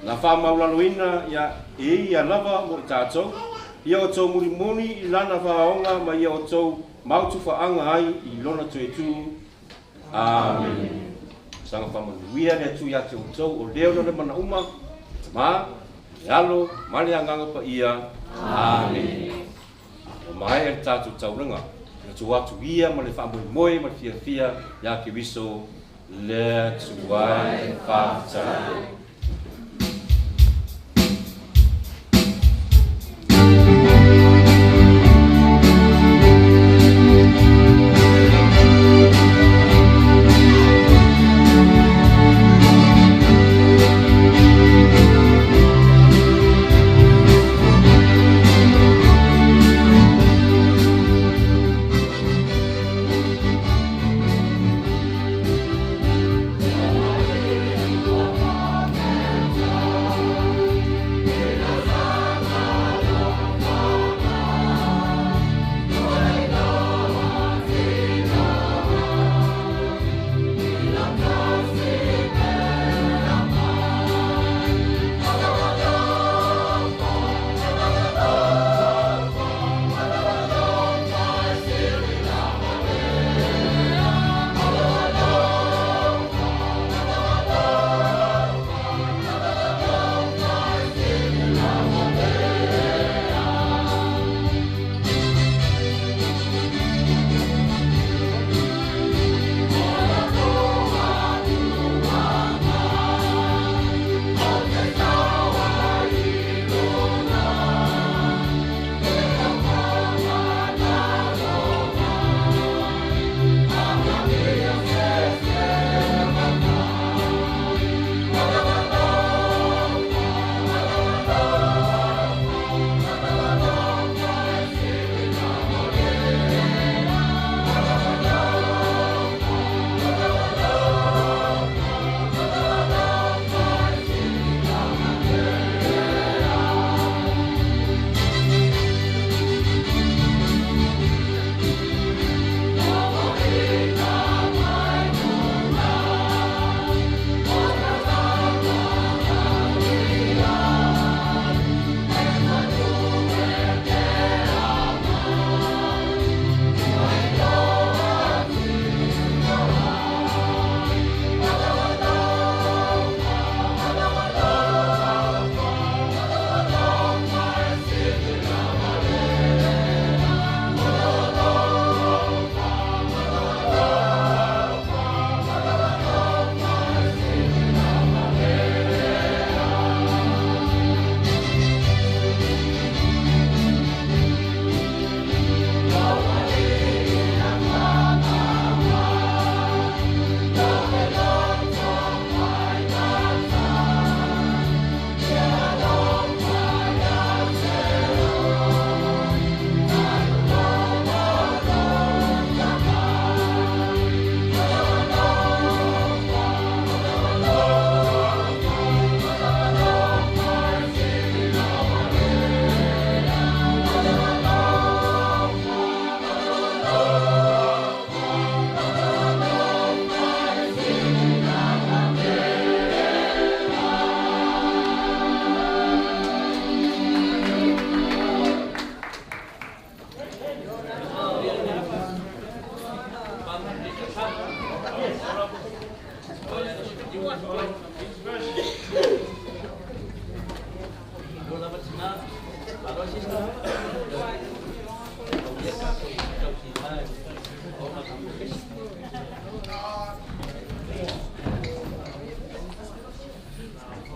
Speaker 4: Na faamaulaloina ia e ia lava mo i tatou, ia outou mulimuli i lana faaoga ma ia outou mautufaaga ai i lona toetū. Amene. Saga faamanuia le Atua ia te outou o lea ona le manauma ma le Alo ma le Agaga Paia. Amene. Ua maea le tatou taulaga, na tuu atu ia ma le faamoemoe ma le fiafia ia Keriso le Atua e faafetai.